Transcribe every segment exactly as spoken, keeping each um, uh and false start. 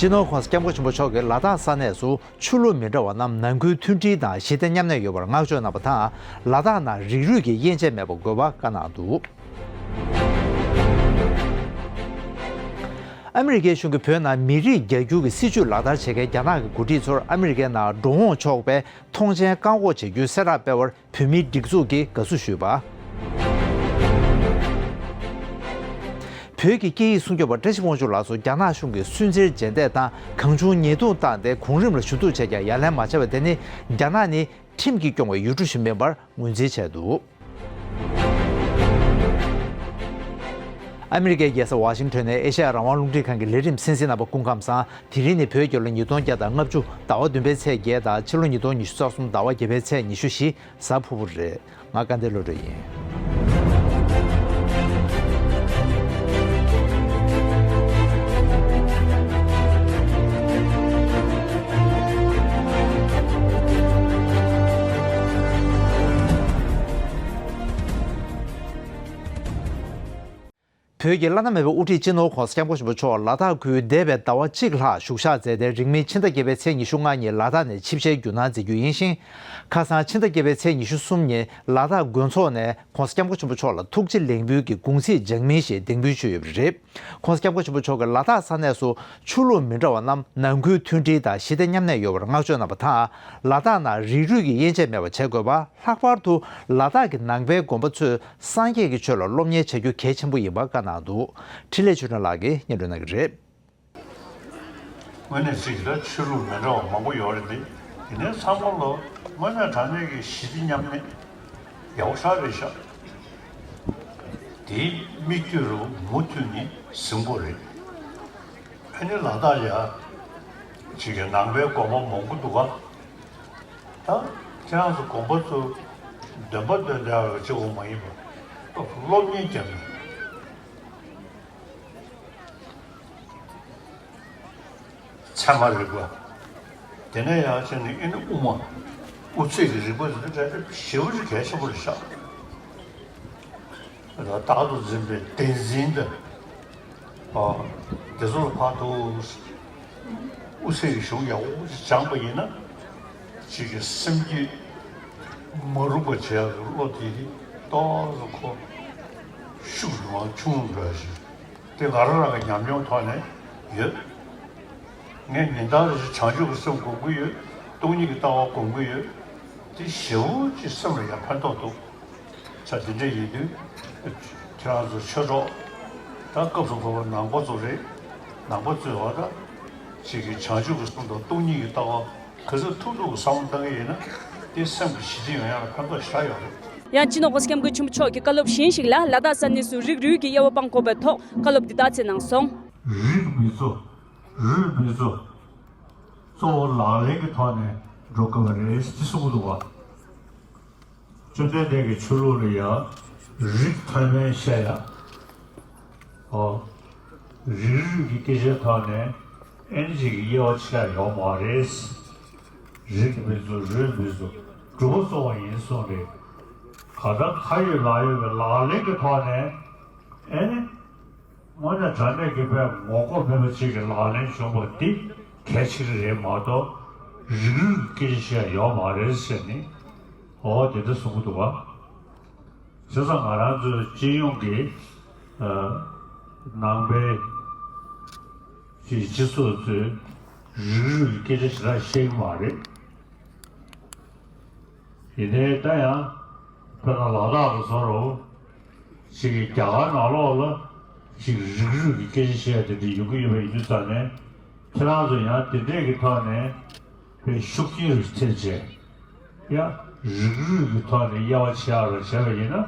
སྤྱི་ནོར་༸གོང་ས་༸སྐྱབས་མགོན་ཆེན་པོ་མཆོག་གིས་ལ་དྭགས་ས་གནས་སུ་ཆོས་ལུགས་མི་འདྲ་བ་རྣམས་ནང་ཁུལ་མཐུན་སྒྲིལ་དང་ཞི་བདེ་མཉམ་གནས་ཡོང་བར་བསྔགས་བརྗོད་གནང་བ་དང་། ལ་དྭགས་ནང་རིགས་རུས་ཀྱི་དབྱེ་འབྱེད་མེད་པ་དགོས་པ་བཀའ་གནང་འདུག་ཨ་མི་རི་ཀའི་གཞུང་གིས་བོད་ནང་མི་རིགས་རྒྱ་སྒྱུར་གྱི་སྲིད་བྱུས་ལག་བསྟར་བྱེད་མཁན་རྒྱ་ནག་གི་འགོ་ཁྲིད་ཚོར་ཨ་མི་རི་ཀའི་ནང་འགྲོ་འོང་ཆོག་པའི་ཐོངས་མཆན་བཀག་འགོག་བྱེད་རྒྱུའི་གསལ་བསྒྲགས་སྤེལ་བར་བོད་མིའི་སྒྲིག་འཛུགས་ཀྱིས་དགའ་བསུ་ཞུས་པ། བོད་ཀྱི་སྐད་ཡིག་སྲུང་སྐྱོབ་པ་བཀྲ་ཤིས་དབང་ཕྱུག་ལགས་སུ་རྒྱ་ནག་གཞུང་གིས་སུན་གཙེར་རྗེས་འདེད་དང་གང་བྱུང་ཉེས་རྡུང་བཏང་སྟེ་གོང་རིམ་ལ་ཞུ་གཏུག་བྱས་ཀྱང་ཡ་ལན་མ་བྱས་པ་དེ་ནི་རྒྱ་ནག་ནི་ཁྲིམས་ཀྱིས་སྐྱོང་བའི་ཡུལ་གྲུ་ཞིག་མིན་པར་ངོས་འཛིན་བྱས་འདུག་ཨ་མི་རི་ཀའི་རྒྱལ་ས་ཝ་ཤིང་ཊོན་ནས་ཨེ་ཤ་ཡ་རང་དབང་རླུང་འཕྲིན་ཁང་གི་ལས་རིམ་གསན་གཟིགས་གནང་བ་སྐུ་ཁམས་བཟང་། དེ་རིང་ནི་བོད་རྒྱལ་ལོ་ཉིས་སྟོང་བརྒྱ་དང་ལྔ་བཅུ་ཟླ་བ་བདུན་པའི་ཚེས་བརྒྱད་དང་ཕྱི་ལོ་ཉིས་སྟོང་ཉི་ཤུ་རྩ་གསུམ་ཟླ་བ་བརྒྱད་པའི་ཚེས་ཉི་ཤུ་བཞི་གཟའ་ཕུར་བུ་རེད། ང་སྐལ་ལྡན་བློ་གྲོས་ཡིན། བོད་ཀྱི་བླ་ན་མེད་པའི་དབུ་ཁྲིད་སྤྱི་ནོར་༸གོང་ས་༸སྐྱབས་མགོན་ཆེན་པོ་མཆོག་ལ་དྭགས་ཁུལ་འདས་པའི་ཟླ་བ་གཅིག་ལྷག་བཞུགས་ཞག་མཛད་དེ། རིང་མིན་ཕྱི་ཟླ་བརྒྱད་པའི་ཚེས་ཉི་ཤུ་ལྔ་ཉིན་ལ་དྭགས་ནས་ཆིབས་ཞལ་བསྒྱུར་གནང་མཛད་རྒྱུ་ཡིན་ཞིང་། ཁ་སང་ཕྱི་ཟླ་བརྒྱད་པའི་ཚེས་ཉི་ཤུ་གསུམ་ཉིན་ལ་དྭགས་དགོན་ཚོགས་ནས་༸གོང་ས་༸སྐྱབས་མགོན་ཆེན་པོ་མཆོག་ལ་ཐུགས་རྗེ་ལེགས་འབུལ་གྱི་དགུང་ཚིགས་ལྗགས་མིན་ཞིག་འདེགས་འབུལ་ཞུས་ཡོད་པ་རེད། ༸གོང་ས་༸སྐྱབས་མགོན་ཆེན་པོ་མཆོག་གིས་ལ་དྭགས་ས་གནས་སུ་ཆོས་ལུགས་མི་འདྲ་བ་རྣམས་ནང་ཁུལ་མཐུན་སྒྲིལ་དང་ཞི་བདེ་མཉམ་གནས་ཡོང་བར་བསྔགས་བརྗོད་གནང་བ་དང་། ལ་དྭགས་ནང་རིགས་རུས་ཀྱི་དབྱེ་འབྱེད་མེད་པ་བྱེད་དགོས་པ། ལྷག་པར་དུ་ལ་དྭགས་ཀྱི་ནང་པའི་དགོན་པ་ཚོས་སངས་རྒྱས་ཀྱི་ཆོས་ལ་སློབ་གཉེར་བྱ་རྒྱུ་གལ་ཆེན་པོ་ཡིན་པ་བཀའ་གནང་འདུག་འཕྲིན་ལས་ཆོས་སྒྲོན་ལགས་ཀྱིས་སྙན་སྒྲོན་གནང་གི་རེད། དངོས་གནས་ཅིག་ལ་ཆོས་ལུགས་མི་འདྲ་བ་མང་པོ་ཡོད་རེད་དེ། དེ་ནས་ཚང་མ་ལ་དངོས་གནས་དྲང་གནས་ཀྱི་ཞི་བདེ་མཉམ་གནས་ཡག་པོ་ཞེ་དྲག་རེད་ཤག་དེའི་མིག་དཀྱུས་རུ་མུ་མཐུད་ནས་ཟིན་དགོས་རེད། ཨ་ནི་ལ་དྭགས་ལ་ཡ་ཅིག་གི་ནང་པའི་དགོན་པ་མང་པོ་འདུག་ག་ད་ཁྱེད་རང་ཚོ་དགོན་པ་ཚོ་འདོན་པ་འདོན་བསྡད་པ་གཅིག་པོ་མ་ཡིན་པར་སློབ་གཉེར་རྒྱབ་ནས། ཚད་མ་རིག་པ། དེ་ནས་ཡང་ཕྱིན་ནས་ཨེ་ནི་དབུ་མ། དབུ་ཚད་ཀྱི་རིག་པ་ཟེར་དུས་ཞེ་པོ་ཅིག་གལ་ཆེན་པོ་རེད་ཤག་རྟག་ཏུ་འཛིན་པའི་བདེན་འཛིན་དང་། ཨ། དེ་ཚོ་ལ་ཕར་དུ་དབུ་ཚད་ཀྱི་གཞུང་ཡག་པོ་ཅིག་སྦྱངས་པ་ཡིན་ན། ཅིག་གི་སེམས་རྒྱུད་མ་རུངས་པ་བྱེད་ཡག་གི་བློ་དེ་ཏོག་ཙམ་ཁོ་ཤུགས་མང་ཆུང་འགྲོ་ཡ་ཞིག་དེ་ང་རང་རང་གི་ཉམས་མྱོང་ཐོག་ནས་ཡོད། ངས་ཉིན་ལྟར་རེ་བཞིན་བྱང་ཆུབ་ཀྱི་སེམས་སྒོམ་གྱི་ཡོད། སྟོང་ཉིད་ཀྱི་ལྟ་བ་སྒོམ་གྱི་ཡོད། དེ་ཞེ་པོ་ཅིག་སེམས་ལ་ཡང་ཕན་ཐོགས་འདུག་ས་དེ་འདྲ་ཡིན་དུས། ཁྱེད་རང་ཚོ་ཆོས་གྲོགས། ད་སྐབས་སུ་བབས་པ་ནང་པ་ཚོ་རེད། ནང་པ་ཚོས་བ་ད། ཅིག་གིས་བྱང་ཆུབ་ཀྱི་སེམས་དང་སྟོང་ཉིད་ཀྱི་ལྟ་བ། ག་ཚོད་ཐུབ་ཐུབ་ཀྱི་བསམ་བློ་བཏང་གི་ཡིན་ན། དེ་སེམས་ཀྱི་ཞི་བདེ་ཡོང་ཡག་ལ་ཕན་ཐོགས་ཞེ་དྲག་ཡོད་རེད། ཡང་སྤྱི་ནོར་༸གོང་ས་༸སྐྱབས་མགོན་ཆེན་པོ་མཆོག་གིས་བཀའ་སློབ་གཞན་ཞིག་ལ། ལ་དྭགས་ས་གནས་སུ་རིགས་རུས་ཀྱི་དབྱེ་བ་སྤང་དགོས་པའི་ཐོག་བཀའ་སློབ་འདི་ལྟར་སྩལ་གནང་སོང་། རིགས་མི་གཙོ། རུས་མི་གཙོ། གཙོ་བོ་ལག་ལེན་གྱི་ཐོག་ནས་འགྲོ་དགོས་པ་རེད་ཅེས་གསུང་གི་འདུག་བ། བཅོམ་ལྡན་འདས་ཀྱིས་ཆོས་ལུགས་ལ་ཡང་རིགས་མཐོ་དམན་བཤད་ཡ། ཨོ། རིགས་རུས་ཀྱི་སྐད་ཆའི་ཐོག་ནས་ཨེ་ནི་ཅིག་གི་དབྱེ་བ་ཕྱེ་ཡ་ཡོད་མ་རེད། རིགས་མི་གཙོ་རུས་མི་གཙོ་སྒྲུབ་པ་གཙོ་བོ་ཡིན་གསུངས་ཏེ། གང་ལྟར་ཁ་ཡོད་ལག་ཡོད་ཀྱི་ལག་ལེན་གྱི་ཐོག་ནས་ཨེ་ནི། དངོས་གནས་དྲང་གནས་ཀྱི་དཔེ་ངོ་ལྐོག་མེད་པ་ཅིག་གི་ལག་ལེན་བྱུང་བ་འདི་གལ་ཆེ་གི་རེད་མ་གཏོགས་རིགས་རུས་ཀྱི་སྐད་ཆ་བཤད་ཡ་ཡོད་མ་རེད་ཟེར་ནས་འོ་དེ་འདྲ་གསུང་གི་འདུག་བ། བྱས་ཙང་ང་རང་ཚོའི་སྤྱི་ཡོངས་ཀྱི་ཨ་ནང་པའི་སྤྱི་སྤྱི་ཚོགས་ཚོས་རིགས་རུས་ཀྱི་སྐད་ཆ་ཞེ་དྲག་བཤད་ཀྱི་མ་རེད། ཡིན་ནའི་ད་ཡང་དཔེར་ན་ལ་དྭགས་ལ་སོགས་རུ་ཅིག་གིས་རྒྱ་གར་ནང་ལོགས་ལ་ཅིག་རིགས་རུས་ཀྱི་སྐད་ཆ་བཤད་ཡ་དེ་འདྲ་ཡོང་གི་ཡོད་པ་ཡིན་དུས་ཙང་ནས་ཁྱེད་རང་ཚོ་ཡང་དེ་འདྲས་ཀྱི་ཐོག་ནས་དཔེ་ཤུགས་རྐྱེན་རུ་ཐེབས་བྱས་ཡ་རིགས་རུས་ཀྱི་ཐོག་ནས་དབྱེ་བ་ཕྱེ་ཡ་རུ་བྱས་པ་ཡིན་ན་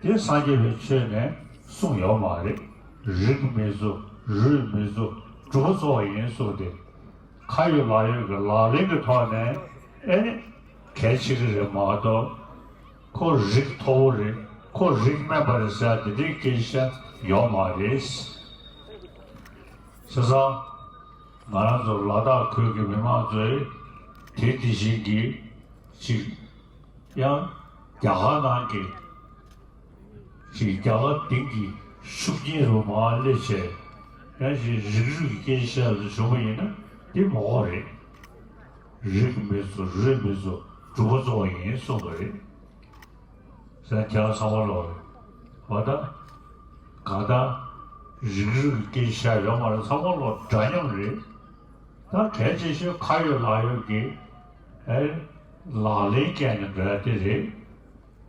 དེ་སངས་རྒྱས་པའི་ཆོས་ནས་གསུངས་ཡོད་མ་རེད། རིགས་མི་གཙོ་རུས་མི་གཙོ་སྒྲུབ་པ་གཙོ་བོ་ཡིན་གསུངས་ཏེ། ཁ་ཡོད་ལག་ཡོད་ཀྱི་ལག་ལེན་གྱི་ཐོག་ནས་ཨེ་ནི་གལ་ཆེ་གི་རེད་མ་གཏོགས། ཁོ་རིགས་མཐོ་བོ་རེད། ཁོ་རིགས་དམན་པ་རེད་ཟེར་ཡ་དེ་འདྲའི་སྐད་ཆ་ཡོད་མ་རེད། བྱས་ཙང་ང་རང་ཚོ་ལ་དྭགས་ཁུལ་གྱི་མི་མང་ཚོས་དེ་དེ་བཞིན་གྱི་ཅིག་ཡང་རྒྱ་གར་ནང་གི་ཅིག་རྒྱ་གར་སྟེང་གི་ཤུགས་རྐྱེན་རུ་མར་སླེབས་བྱས། ཡང་ཞིག་རིགས་རུས་ཀྱི་སྐད་ཆ་བཤད་ལ་བྱུང་བ་ཡིན་ན་དེ་མ་འོངས་རེད། རིགས་མི་གཙོ་རུས་མི་གཙོ་གྲུབ་པ་གཙོ་བོ་ཡིན་གསུངས་པ་རེད། ཟེར་ཁྱེད་རང་ཚང་མ་ལོག་རེད་བ། ད་གང་ལྟར་རིགས་རུས་ཀྱི་སྐད་ཆ་བཤད་ཡོད་མ་རེད། ཚང་མ་ལོག་འདྲ་མཉམ་རེད། ད་གལ་ཆེ་ཤོས་ཁ་ཡོད་ལག་ཡོད་ཀྱི་ཨེ་ལག་ལེན་བཀལ་ནས་འགྲོ་ཡ་དེ་རེད།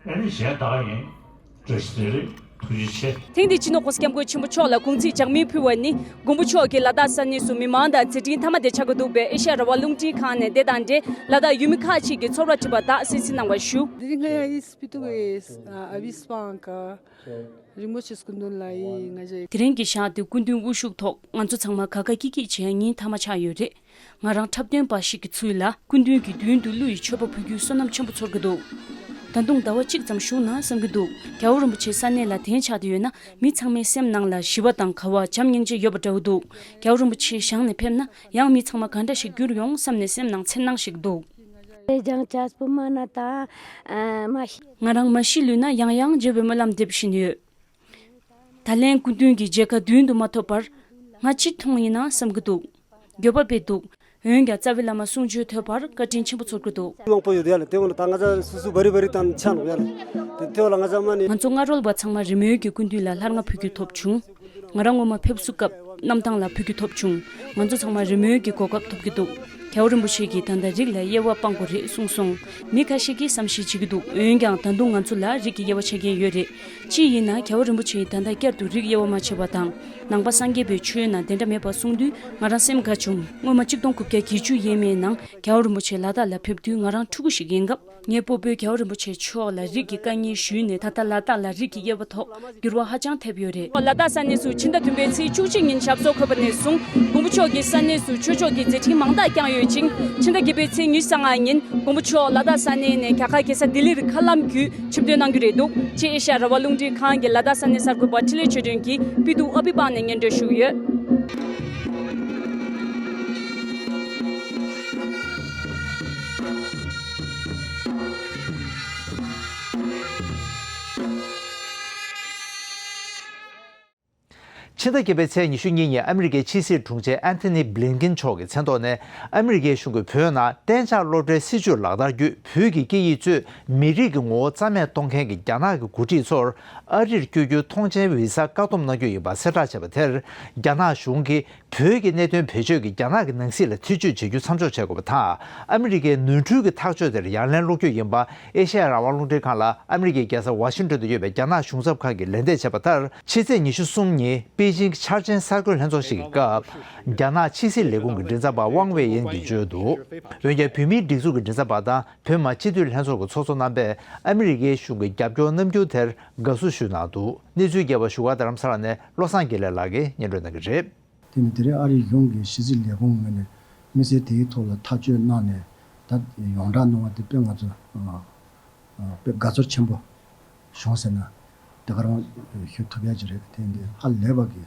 ཨེ་ནི་གཞན་དག་ཡིན། བཀྲ་ཤིས་བདེ་ལེགས། ཐུགས་རྗེ་ཆེ། ཐེངས་འདིའི་སྤྱི་ནོར་༸གོང་ས་༸སྐྱབས་མགོན་ཆེན་པོ་མཆོག་ལ་དགུང་ཚིགས་ལྗགས་སྨོན་ཕུལ་བ་ནི་མགོན་པོ་མཆོག་གིས་ལ་དྭགས་ས་གནས་སུ་མི་མང་དང་མཛད་འཕྲིན་མཐའ་མ་དེ་ཆགས་ཀྱི་འདུག་པས་ཨེ་ཤ་ཡ་རང་དབང་རླུང་འཕྲིན་ཁང་ནས་དེ་དང་འབྲེལ་ལ་དྭགས་ཡུལ་མི་ཁག་ཅིག་གིས་ཚོར་བ་དྲིས་པ་དག་གསན་གཟིགས་གནང་བ་ཞུ། Didn't I speak with uh, Avispa Anka? རིན་པོ་ཆེ་སྐུ་མདུན་ལ་ཡིན་ང་ཞེས། དེ་རིང་གི་ཞག་འདི་སྐུ་མདུན་དབུ་བཞུགས་ཐོག་ང་ཚོ་ཚང་མ་ག་ག་སྐྱིད་སྐྱིད་བྱས་ཉིན་མཐའ་མ་ཆགས་ཡོད་རེད། ང་རང་འཁྲབ་སྟོན་པ་ཞིག་གི་ཚུལ་ལ་སྐུ་མདུན་གྱི་མདུན་དུ་གླུ་ཡི་མཆོད་པ་ཕུལ་རྒྱུའི་བསོད་ནམས་ཆེན་པོ་ཚོར་གྱི་འདུག་ད་དུང་ཟླ་བ་གཅིག་ཙམ་བཞུགས་ན་བསམ་གྱི་འདུག་རྒྱལ་བ་རིན་པོ་ཆེ་ས་གནས་ལ་དེང་ཆགས་བསྡད་ཡོད་ན་མི་ཚང་མའི་སེམས་ནང་ལ་ཞི་བ་དང་དགའ་བ་བྱམས་སྙིང་རྗེ་ཡོད་པ་འདྲ་བོ་འདུག་རྒྱལ་བ་རིན་པོ་ཆེ་བཞེངས་ནས་ཕེབས་ན་ཡང་མི་ཚང་མ་ག་འདྲ་ཞིག་འགྱུར་ཡོང་བསམ་ནས་སེམས་ནང་འཚེར་སྣང་ཞིག་འདུག་ལྗང་ཆས་པོ་མ་ན་ད་མ་ཤི། ང་རང་མ་ཤི་ལུས་ན་ཡང་ཡང་མཇལ་བའི་སྨོན་ལམ་འདེབས་བཞིན་ཡོད། ད་ལན་སྐུ་མདུན་གྱི་མཇལ་ཁ་མདུན་དུ་མ་ཐོབ་པར་ང་ཅི་མཐོང་ཡིན་ན་བསམ་གྱི་འདུག་འགྱོད་པ་དཔེ་འདུག་འོན་ཀྱང་རྩ་བའི་བླ་མ་གསུང་ཆོས་ཐོས་པར་བཀའ་དྲིན་ཆེན་པོ་ཚོར་གྱི་འདུག་མང་པོ་ཡོད་ཡ་ལ་དེ་འོ་ན་ད་ང་ཚ་སུ་སུ་བ་རི་བ་རི་དང་ཆ་ནོ་ཡ་ལ་དེ་དེ་འོ་ལ་ང་ཚ་མ་ནི། ང་ཚོ་སྔ་རོལ་བ་ཚང་མ་རི་མོའི་གི་སྐུ་མདུན་ལ་ལྷར་ང་ཕུལ་རྒྱུ་ཐོབ་བྱུང་། ང་རང་སྔོན་མ་ཕེབས་བསུ་སྐབས་གནམ་ཐང་ལ་ཕུལ་རྒྱུ་ཐོབ་བྱུང་། ང་ཚོ་ཚང་མ་རི་མོའི་གི་གོ་སྐབས་ཐོབ་ཀྱི་འདུག་རྒྱལ་བ་རིན་པོ་ཆེ་གིས་ད་ལྟ་རིགས་ལ་དབྱེ་བ་སྤང་དགོས་རེད་གསུངས་སོང་། མི་ཁ་ཤས་ཀྱིས་བསམ་ཤེས་བྱེད་ཀྱི་འདུག་འོན་ཀྱང་ད་དུང་ང་ཚོ་ལ་རིགས་ཀྱི་དབྱེ་བ་ཕྱེ་མཁན་ཡོད་རེད། གཅིག་ཡིན་ན་རྒྱལ་བ་རིན་པོ་ཆེས་ད་ལྟ་བསྐྱར་དུ་རིགས་དབྱེ་བ་མ་ཕྱེ་བ་དང་ནང་པ་སངས་རྒྱས་པའི་ཆོས་ནང་དེ་འདྲ་མེད་པ་གསུངས་དུས་ང་རང་སེམས་དགའ་བྱུང་། སྔོན་མ་གཅིག་སྟོང་དགུ་བརྒྱ་བརྒྱད་ཅུ་ཡས་མས་ནང་རྒྱལ་བ་རིན་པོ་ཆེ་ལ་དྭགས་ལ་ཕེབས་དུས་ང་རང་ཕྲུ་གུ་ཞིག་ཡིན་སྐབས། ངའི་སྤོ་བོས་རྒྱལ་བ་རིན་པོ་ཆེ་མཆོག་ལ་རིགས་ཀྱི་བཀའ་རྙིང་ཞུས་ནས་ད་ལྟ་ལ་དྭགས་ལ་རིགས་ཀྱི་དབྱེ་བ་ཐོག་འགྱུར་བ་ཧ་ཅང་ཐེབས་ཡོད་རེད། ལ་དྭགས་ས་གནས་སུ་ཕྱི་ཟླ་བདུན་པའི་ཚེས་བཅུ་གཅིག་ཉིན་ཞབས་སོར་འཁོད་པ་ནས་བཟུང་མགོན་པོ་མཆོག་གིས་ས་གནས་སུ་ཆོས་ཕྱོགས་ཀྱི་མཛད་འཕྲིན་མང་དག་བསྐྱངས་ཡོད་ཅིང་ཕྱི་ཟླ་བརྒྱད་པའི་ཚེས་ཉི་ཤུ་རྩ་ལྔ་ཉིན་མགོན་པོ་མཆོག་ལ་དྭགས་ས་གནས་ནས་རྒྱ་གར་རྒྱལ་ས་ལྡི་ལིར་མཁའ་ལམ་བརྒྱུད་ཆིབས་བསྒྱུར་གནང་རྒྱུ་རེད་འདུག་ཅེས་ཨེ་ཤ་ཡ་རང་དབང་རླུང་འཕྲིན་ཁང་གི་ལ་དྭགས་ས་གནས་གསར་འགོད་པ་འཕྲིན་ལས་ཆོས་སྒྲོན་གྱིས་པི་ཏུ་ཨ་བི་པང་ནས་སྙན་སྒྲོན་ཞུས་ཡོད། ཕྱི་ཟླ་བརྒྱད་པའི་ཚེས་ཉི་ཤུ་གཉིས་ཉིན་ཨ་མི་རི་ཀའི་ཕྱི་སྲིད་དྲུང་ཆེ་ཨན་ཐོ་ནི་བྷི་ལིན་ཀིན་མཆོག་གི་མཚན་ཐོག་ནས་ཨ་མི་རི་ཀའི་གཞུང་གིས་བོད་ནང་གཏན་འཇགས་སློབ་གྲྭའི་སྲིད་བྱུས་ལག་བསྟར་བརྒྱུད་བོད་ཀྱི་སྐད་ཡིག་གཙོས་མི་རིགས་ཀྱི་ངོ་བོ་རྩ་མེད་གཏོང་མཁན་གྱི་རྒྱ་ནག་གི་འགོ་ཁྲིད་ཚོར་ཨ་རིར་བསྐྱོད་རྒྱུའི་ཐོངས་མཆན་བི་ཟ་བཀག་སྡོམ་གནང་རྒྱུ་ཡིན་པ་གསལ་བསྒྲགས་བྱས་པ་དེར་རྒྱ་ནག་གཞུང་གིས། བོད་ཀྱི་གནད་དོན་བེད་སྤྱོད་ཀྱིས་རྒྱ་ནག་གི་ནང་སྲིད་ལ་ཐེ་བྱུས་བྱེད་རྒྱུ་མཚམས་འཇོག་བྱེད་དགོས་པ་དང་། ཨ་མི་རི་ཀའི་ནོར་འཁྲུལ་གྱི་ཐག་གཅོད་དེར་ཡ་ལན་སློག་རྒྱུ་ཡིན་པ་ཨེ་ཤ་ཡ་རང་དབང་རླུང་འཕྲིན་ཁང་ལ་ཨ་མི་རི་ཀའི་རྒྱལ་ས་ཝ་ཤིང་ཏོན་དུ་ཡོད་པའི་རྒྱ་ནག་གཞུང་ཚབ་ཁང་གིས་ལན་འདེབས་བྱས་པ་ལྟར། ཕྱི་ཚེས་ཉི་ཤུ་གསུམ་ཉིན་པེ་ཅིང་གི་འཆར་ཅན་གསར་འགོད་ལྷན་ཚོགས་ཤིག་གི་སྐབས། རྒྱ་ནག་ཕྱི་སྲིད་ལས་ཁུངས་ཀྱི་མགྲིན་ཚབ་པ་ཝང་ཝེ་ཡིན་གྱིས་བརྗོད་འདུག་འོན་ཀྱང་བོད་མིའི་སྒྲིག་འཛུགས་ཀྱི་མགྲིན་ཚབ་པ་དང་བོད་མི་མང་སྤྱི་འཐུས་ལྷན་ཚོགས་ཀྱི་ཚོགས་གཙོ་རྣམ་པས་ཨ་མི་རི་ཀའི་གཞུང་གི་རྒྱབ་སྐྱོར་རྣམ་འགྱུར་དེར་དགའ་བསུ་ཞུས་གནང་འདུག་གནས་ཚུལ་རྒྱས་པ་བཞུགས་སྒར་རྡ་རམ་ས་ལ་ནས་བློ་བཟང་དགེ་ལེགས་ལགས་ཀྱིས་སྙན་སྒྲོན་གནང་གི་རེད། དེ་ནི་དེ་རིང་ཨ་རིའི་གཞུང་གིས་ཕྱི་སྲིད་ལས་ཁུངས་ངོས་ནས་མི་སེར་དེའི་ཐོག་ལ་ཐག་གཅོད་གནང་ནས་ད་ཡོངས་བསྒྲགས་གནང་བ་དེ་དཔེ་ང་ཚོ་དཔེ་དགའ་ཚོར་ཆེན་པོ་བྱུང་ཟེར་ན་དེ་ག་རང་ཞུ་ཐུབ་ཡ་ཅིག་རེད། དེ་འདི་ཧ་ལས་པ་གི་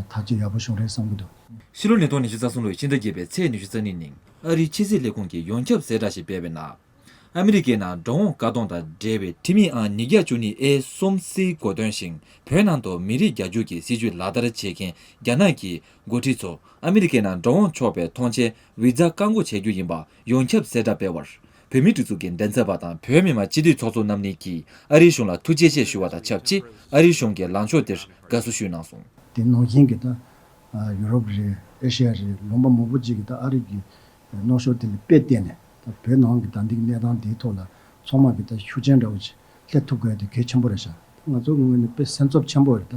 ཐག་གཅོད་ཡག་པོ་བྱུང་རེད་བསམ་གྱི་འདུག་ཕྱི་ལོ་ཉིས་སྟོང་ཉི་ཤུ་རྩ་གསུམ་ལོའི་ཕྱི་ཟླ་བརྒྱད་པའི་ཚེས་ཉི་ཤུ་རྩ་གཉིས་ཉིན་ཨ་རིའི་ཕྱི་སྲིད་ལས་ཁུངས་ཀྱིས་ཡོངས་ཁྱབ་གསལ་བསྒྲགས་ཤིག་སྤེལ་བའི་ནང་། ཨ་མི་རི་ཀའི་ནང་འགྲོ་འོང་བཀག་སྡོམ་དང་འབྲེལ་བའི་འཕྲུལ་མིའི་ཨང་ཉིས་བརྒྱ་བཅུ་གཉིས་ཨེ་གསུམ་སིའི་འགོ་འདོན་ཞིང་། བོད་ནང་དུ་མི་རིགས་བརྒྱད་ཅུ་གི་སྲིད་བྱུས་ལག་བསྟར་བྱེད་མཁན་རྒྱ་ནག་གི་འགོ་ཁྲིད་ཚོ་ཨ་མི་རི་ཀའི་ནང་འགྲོ་འོང་ཆོག་པའི་ཐོངས་མཆན་བི་ཛ་བཀག་འགོག་བྱེད་རྒྱུ་ཡིན་པ་ཡོངས་ཁྱབ་གསལ་བསྒྲགས་སྤེལ་བར། བོད་མིའི་སྒྲིག་འཛུགས་ཀྱི་མགྲིན་ཚབ་པ་དང་བོད་མི་མང་སྤྱི་འཐུས་ཚོགས་གཙོ་རྣམ་གཉིས་ཀྱིས་ཨ་རིའི་གཞུང་ལ་ཐུགས་རྗེ་ཆེ་ཞུ་བ་དང་ཆབས་ཅིག་ཨ་རིའི་གཞུང་གི་ལངས་ཕྱོགས་དེར་དགའ་བསུ་ཞུས་གནང་སོང་། དེ་ནང་བཞིན་གྱི་ད་ཡུ་རོབ་རེད། ཨེ་ཤི་ཡ་རེད། ལུང་པ་མང་པོ་ཅིག་གིས་ད་ཨ་རི་གི་མནོ་ཤོག་དེ་ལ་དཔེ་བལྟས་ནས་ད་བོད་ནང་གི་ད་འདི་གི་གནས་སྟངས་དེའི་ཐོག་ལ་ཚང་མ་གི་ད་ཤུགས་རྐྱེན་འདྲ་བོ་ཅིག་སླེབས་ཐུབ་དགོས་དེ་གལ་ཆེན་པོ་རེད་ཤག་ད་ང་ཚོ་ངོས་ནས་དཔེ་སེམས་འཚབ་ཆེན་པོ་རེད། ད་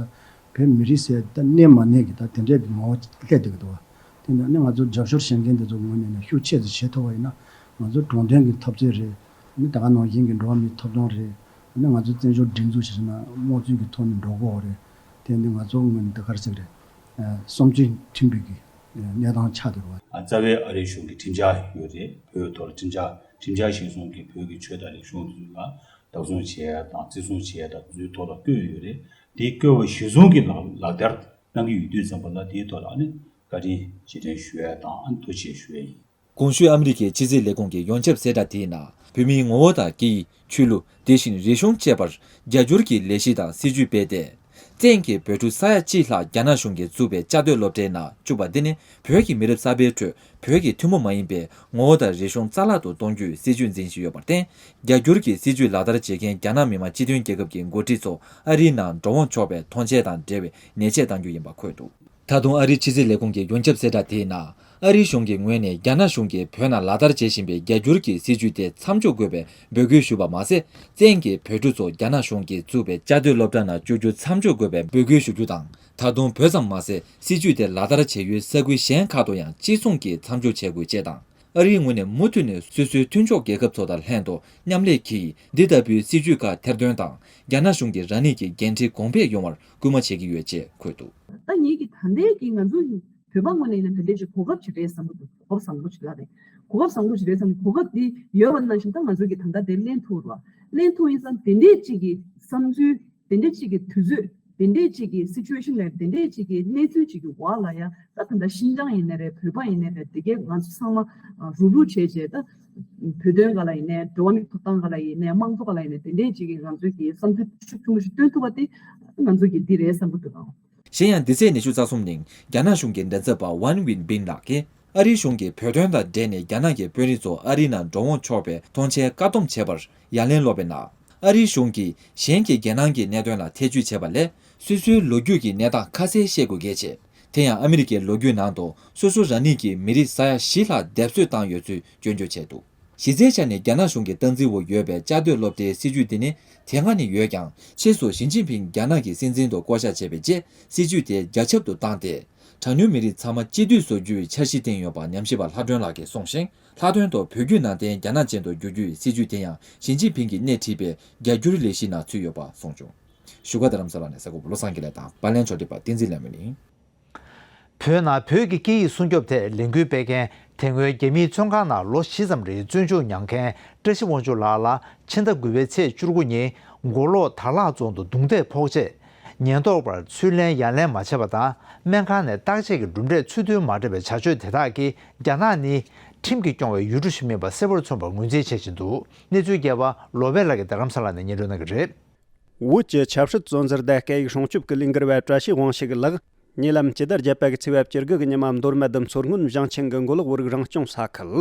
བོད་མི་རིགས་ཟེར་ད་གནས་མ་གནས་ཀྱི་ད་དེ་འདྲའི་གི་ངོ་བོ་སླེབས་བསྡད་ཀྱི་འདུག་བ། དེ་འདྲ་ནི་ང་ཚོ་རྒྱབ་སྐྱོར་བྱེད་མཁན་དེ་ཚོ་ངོས་ནས་ནི་ཤུགས་ཆེ་ཙམ་བྱེད་ཐུབ་པ་ཡིན་ན་ང་ཚོ་གྲོང་དོན་གྱི་འཐབ་རྩོད་རེད། ནི་ད་ག་ནང་བཞིན་གྱི་འགྲོ་བ་མིའི་ཐོབ་ཐང་རེད། ནི་ང་ཚོ་བཙན་བྱོལ་སྒྲིག་འཛུགས་བྱས་ན་དམངས་གཙོའི་གི་ཐོག་ནས་འགྲོ་དགོས་རེད། དེ་ནི་ང་ཚོ་ངོས་ནས་ད་ག་རེ་ཟེར་གི་རེད། བསམ་ཚུལ་མཐུན་པའི་གི་གནས་སྟངས་ཆགས་བསྡད་པ། རྩ་བའི་ཨ་རིའི་གཞུང་གི་ཁྲིམས་འཆར་ཡོད་རེད། བོད་ཐོག་ལ་ཁྲིམས་འཆར་ཁྲིམས་འཆར་གཞིར་བཟུང་གི་བོད་ཀྱི་ཆོས་དང་རིག་གཞུང་ལ་བདག་བཟུང་བྱས་ཡ་དང་བརྩི་སྲུང་བྱས་ཡ་དང་དེ་ཚོའི་ཐོག་ལ་བཀོད་ཡོད་རེད། དེ་བཀོད་པ་གཞིར་བཟུང་གི་ལག་ལག་བསྟར་གནང་གི་ཡོད་དུས་ཙམ་པ་ལ་དེའི་ཐོག་ལ་ཨ་ནི་བཀའ་དྲིན་རྗེས་དྲན་ཞུ་ཡ་དང་ཨ་ནི་ཐུགས་རྗེ་ཆེ་ཞུ་ཡ་ཡིན། གོང་ཞུས་ཨ་མི་རི་ཀའི་ཕྱི་སྲིད་ལས་ཁུངས་ཀྱི་ཡོངས་ཁྱབ་གསལ་བསྒྲགས་དེའི་ནང་བོད་མིའི་ངོ་བོ་དང་སྐད་ཡིག་ཆོས་ལུགས་དེ་བཞིན་རིག་གཞུང་བཅས་པར་རྒྱ་སྒྱུར་གྱི་ལས་གཞི་དང་སྲིད་ཇུས་སྤེལ་ཏེ། བཙན་གྱིས་བོད་ཕྲུག་ས་ཡ་གཅིག་ལྷག་རྒྱ་ནག་གཞུང་གིས་བཙུགས་པའི་བཅའ་སྡོད་སློབ་གྲྭའི་ནང་བཅུག་པ་འདི་ནི་བོད་ཀྱི་མི་རབས་གསར་པའི་ཁྲོད་བོད་ཀྱི་ཐུན་མོང་མ་ཡིན་པའི་ངོ་བོ་དང་རིག་གཞུང་རྩ་བརླག་ཏུ་གཏོང་རྒྱུའི་སྲིད་ཇུས་འཛིན་བཞིན་ཡོད་པར་བརྟེན། རྒྱ་སྒྱུར་གྱི་སྲིད་ཇུས་ལག་བསྟར་བྱེད་མཁན་རྒྱ་ནག་མི་དམངས་སྤྱི་མཐུན་རྒྱལ་ཁབ་ཀྱི་འགོ་ཁྲིད་ཚོ་ཨ་རིའི་ནང་འགྲོ་འོང་ཆོག་པའི་ཐོངས་མཆན་དང་འབྲེལ་བའི་ཉེས་ཆད་གཏང་རྒྱུ་ཡིན་པ་འཁོད་འདུག་ད་དུང་ཨ་རིའི་ཕྱི་སྲིད་ལས་ཁུངས་ཀྱི་ཡོངས་ཁྱབ་གསལ་བསྒྲགས་དེའི་ནང་། ཨ་རིའི་གཞུང་གི་ངོས་ནས་རྒྱ་ནག་གཞུང་གིས་བོད་ནང་ལག་བསྟར་བྱེད་བཞིན་པའི་རྒྱ་སྒྱུར་གྱི་སྲིད་ཇུས་དེ་མཚམས་འཇོག་དགོས་པའི་འབོད་སྐུལ་ཞུས་པ་མ་ཟད། བཙན་གྱིས་བོད་ཕྲུག་ཚོ་རྒྱ་ནག་གཞུང་གིས་བཙུགས་པའི་བཅའ་སྡོད་སློབ་གྲྭ་ནང་བཅུག་རྒྱུ་མཚམས་འཇོག་དགོས་པའི་འབོད་སྐུལ་ཞུ་རྒྱུ་དང་། ད་དུང་བོད་ཙམ་མ་ཟད། སྲིད་ཇུས་དེ་ལག་བསྟར་བྱེད་ཡུལ་ས་ཁུལ་གཞན་ཁག་ཏུ་ཡང་གཅིག་མཚུངས་ཀྱིས་མཚམས་འཇོག་བྱེད་དགོས་ཅེས་དང་། ཨ་རིའི་ངོས་ནས་མུ་མཐུད་ནས་སོ་སོའི་མཐུན་ཕྱོགས་རྒྱལ་ཁབ་ཚོ་དང་ལྷན་དུ་མཉམ་ལས་ཀྱིས། འདི་ལྟ་བུའི་སྲིད་ཇུས་ཁག་ཐེར་འདོན་དང་། རྒྱ་ནག་གཞུང་གིས་རང་ཉིད་ཀྱི་འགན་འཁྲི་གོང་འཕེལ་ཡོང་བར་སྐུལ་མ་བྱེད་ཀྱི་ཡོད་ཅེས་འཁོད་འདུག་ད་ངེད་ཀྱི་ད་ལྟའི་གི་ང་ཚོ་བོད་པ་ངོས་ནས་ཡིན་ན་དེ་འདྲའི་ཅིག་གོ་སྐབས་ཅིག་རེད་བསམ་གྱི་འདུག་གོ་སྐབས་བཟང་པོ་ཅིག་ལ་རེད། གོ་སྐབས་བཟང་པོ་ཅིག་རེད་བསམ། གོ་སྐབས་འདི་ཡོད་པ་ནང་བཞིན་ད་ང་ཚོ་གི་ད་ལྟ་དེ་ལེན་ཐུབ་ར། ལེན་ཐུབ་ཡིན་ཙང་དེ་འདྲའི་ཅིག་གི་བསམ་ཚུལ། དེ་འདྲའི་ཅིག་གི་དུས་ཚོད། དེ་འདྲའི་ཅིག་གི་སི་ཅུ་ཨེ་ཤན་ལ། དེ་འདྲའི་ཅིག་གི་གནས་ཚུལ་ཅིག་གི་འོག་ལ་ཡ། ད་ད་ལྟ་ཤིན་ཅང་ཡིན་ནའི་རེད། བོད་པ་ཡིན་ནའི་རེད། དེ་གའི་ང་ཚོ་ཚང་མ་རུབ་རུབ་བྱས་བྱས། ད་བོད་དོན་སྒང་ལ་ཡིན་ནའི། འགྲོ་བ་མིའི་ཐོབ་ཐང་སྒང་ལ་ཡིན་ནའི། དམངས་གཙོ་སྒང་ལ་ཡིན་ནའི། དེ་འདྲའི་ཅིག་གི་ང་ཚོའི་གི་བསམ་ཚུལ་ཤུགས་ཆེན་པོ་ཞིག་བཏོན་ཐུབ་པ་དེ་ང་ཚོ་གི་འདི་རེད་བསམ་གྱི་འདུག་ཨང་། གཞན་ཡང་འདི་ཚེས་ཉི་ཤུ་རྩ་གསུམ་ཉིན་རྒྱ་ནག་གཞུང་གི་མགྲིན་ཚབ་པ་ཝན་ཝིན་པིན་ལགས་ཀྱིས། ཨ་རིའི་གཞུང་གིས་བོད་དོན་དང་འབྲེལ་ནས་རྒྱ་ནག་གི་དཔོན་རིགས་ཚོ་ཨ་རིའི་ནང་འགྲོ་འོང་ཆོག་པའི་ཐོངས་མཆན་བཀག་སྡོམ་བྱས་པར་ཡ་ལན་སློག་པའི་ནང་། ཨ་རིའི་གཞུང་གིས་གཞན་གྱི་རྒྱལ་ནང་གི་གནད་དོན་ལ་ཐེ་བྱུས་བྱེད་པ་ལས། སོ་སོའི་ལོ་རྒྱུས་ཀྱི་གནས་སྟངས་ཁ་གསལ་ཤེས་དགོས་གལ་ཆེ། དེ་ཡང་ཨ་མི་རི་ཀའི་ལོ་རྒྱུས་ནང་དུ་སོ་སོ་རང་ཉིད་ཀྱི་མི་རིགས་ས་ཡ་བཞི་ལྷག་སྡེབ་གསོད་བཏང་ཡོད་ཚུལ་སྐྱོན་བརྗོད་བྱས་འདུག་གཞི་རྩའི་ཆ་ནས་རྒྱ་ནག་གཞུང་གི་སྟངས་འཛིན་འོག་ཡོད་པའི་བཅའ་སྡོད་སློབ་གྲྭའི་སྲིད་ཇུས་འདི་ནི་དེ་སྔ་ནས་ཡོད་ཀྱང་། ཕྱིས་སུ་ཞི་ཅིན་ཕིང་རྒྱ་ནག་གི་སྲིད་འཛིན་དུ་བསྐོ་གཞག་བྱས་པའི་རྗེས་སྲིད་ཇུས་དེ་རྒྱ་ཁྱབ་ཏུ་བཏང་སྟེ། གྲངས་ཉུང་མི་རིགས་ཚང་མ་གཅིག་སྡུད་བཟོ་རྒྱུའི་འཆར་གཞི་བཏིང་ཡོད་པ་ཉམས་ཞིབ་པ་ལྷ་སྒྲོན་ལགས་ཀྱིས་གསུངས་ཤིང་། ལྷག་དོན་དུ་བོད་བརྒྱུད་ནང་བསྟན་རྒྱ་ནག་ཅན་དུ་བསྒྱུར་རྒྱུའི་སྲིད་ཇུས་དེ་ཡང་ཞི་ཅིན་ཕིང་གིས་སྣེ་ཁྲིད་པའི་རྒྱ་སྒྱུར་ལས་གཞིའི་ནང་ཚུད་ཡོད་པ་གསུངས་བྱུང་། བཞུགས་སྒར་རྡ་རམ་ས་ལ་ནས་གསར་འགོད་པ་བློ་བཟང་དགེ་ལེགས་དང་། པར་ལེན་ཕྱོགས་སྒྲིག་པ་བསྟན་འཛིན་ལྷ་མོ་ཡིན། བོད་ནང་བོད་ཀྱི་སྐད་ཡིག་སྲུང་སྐྱོབ་ཐད་ལས་འགུལ་སྤེལ་མཁན། དེ་སྔོན་རྒྱ་མིའི་བཙོན་ཁང་ནང་ལོ་བཞི་ཙམ་རིང་བཙོན་འཇུག་མྱངས་མཁན་བཀྲ་ཤིས་དབང་ཕྱུག་ལགས་ལ་ཕྱི་ཟླ་དགུ་པའི་ཚེས་བཅུ་དགུ་ཉིན་མགོ་ལོག་དར་ལག་རྫོང་དུ་རྡུང་རྡེག་ཕོག་རྗེས། ཉེན་རྟོག་པར་ཚུར་ལན་ཡ་ལན་མ་བྱས་པ་དང་། སྨན་ཁང་ནས་བརྟག་དཔྱད་ཀྱི་གྲུབ་འབྲས་ཚུར་འདོན་མ་སྤྲད་པའི་བྱ་སྤྱོད་དེ་དག་གིས་རྒྱ་ནག་ནི་ཁྲིམས་ཀྱིས་སྐྱོང་བའི་ཡུལ་གྲུ་ཞིག་མིན་པ་གསལ་པོར་མཚོན་པར་ངོས་འཛིན་བྱེད་བཞིན་འདུག་གནས་ཚུལ་རྒྱས་པ་བློ་བྷེ་ལགས་ཀྱིས་རྡ་རམ་ས་ལ་ནས་སྙན་སྒྲོན་གནང་གི་རེད། བོད་ཀྱི་ཆབ་སྲིད་བཙོན་ཟུར་དང་སྐད་ཡིག་སྲུང་སྐྱོབ་ཀྱི་ལས་འགུལ་བ་བཀྲ་ཤིས་དབང་ཕྱུག་ལགས་ཉེ་ལམ་སྤྱི་ཟླ་བརྒྱད་པ་གི་ཚེས་པ་བཅུ་དགུ་གི་ཉི་མ་མདོ་སྨད་དུ་མཚོ་སྔོན་ཞིང་ཆེན་གྱི་མགོ་ལོག་བོད་རིགས་རང་སྐྱོང་ས་ཁུལ་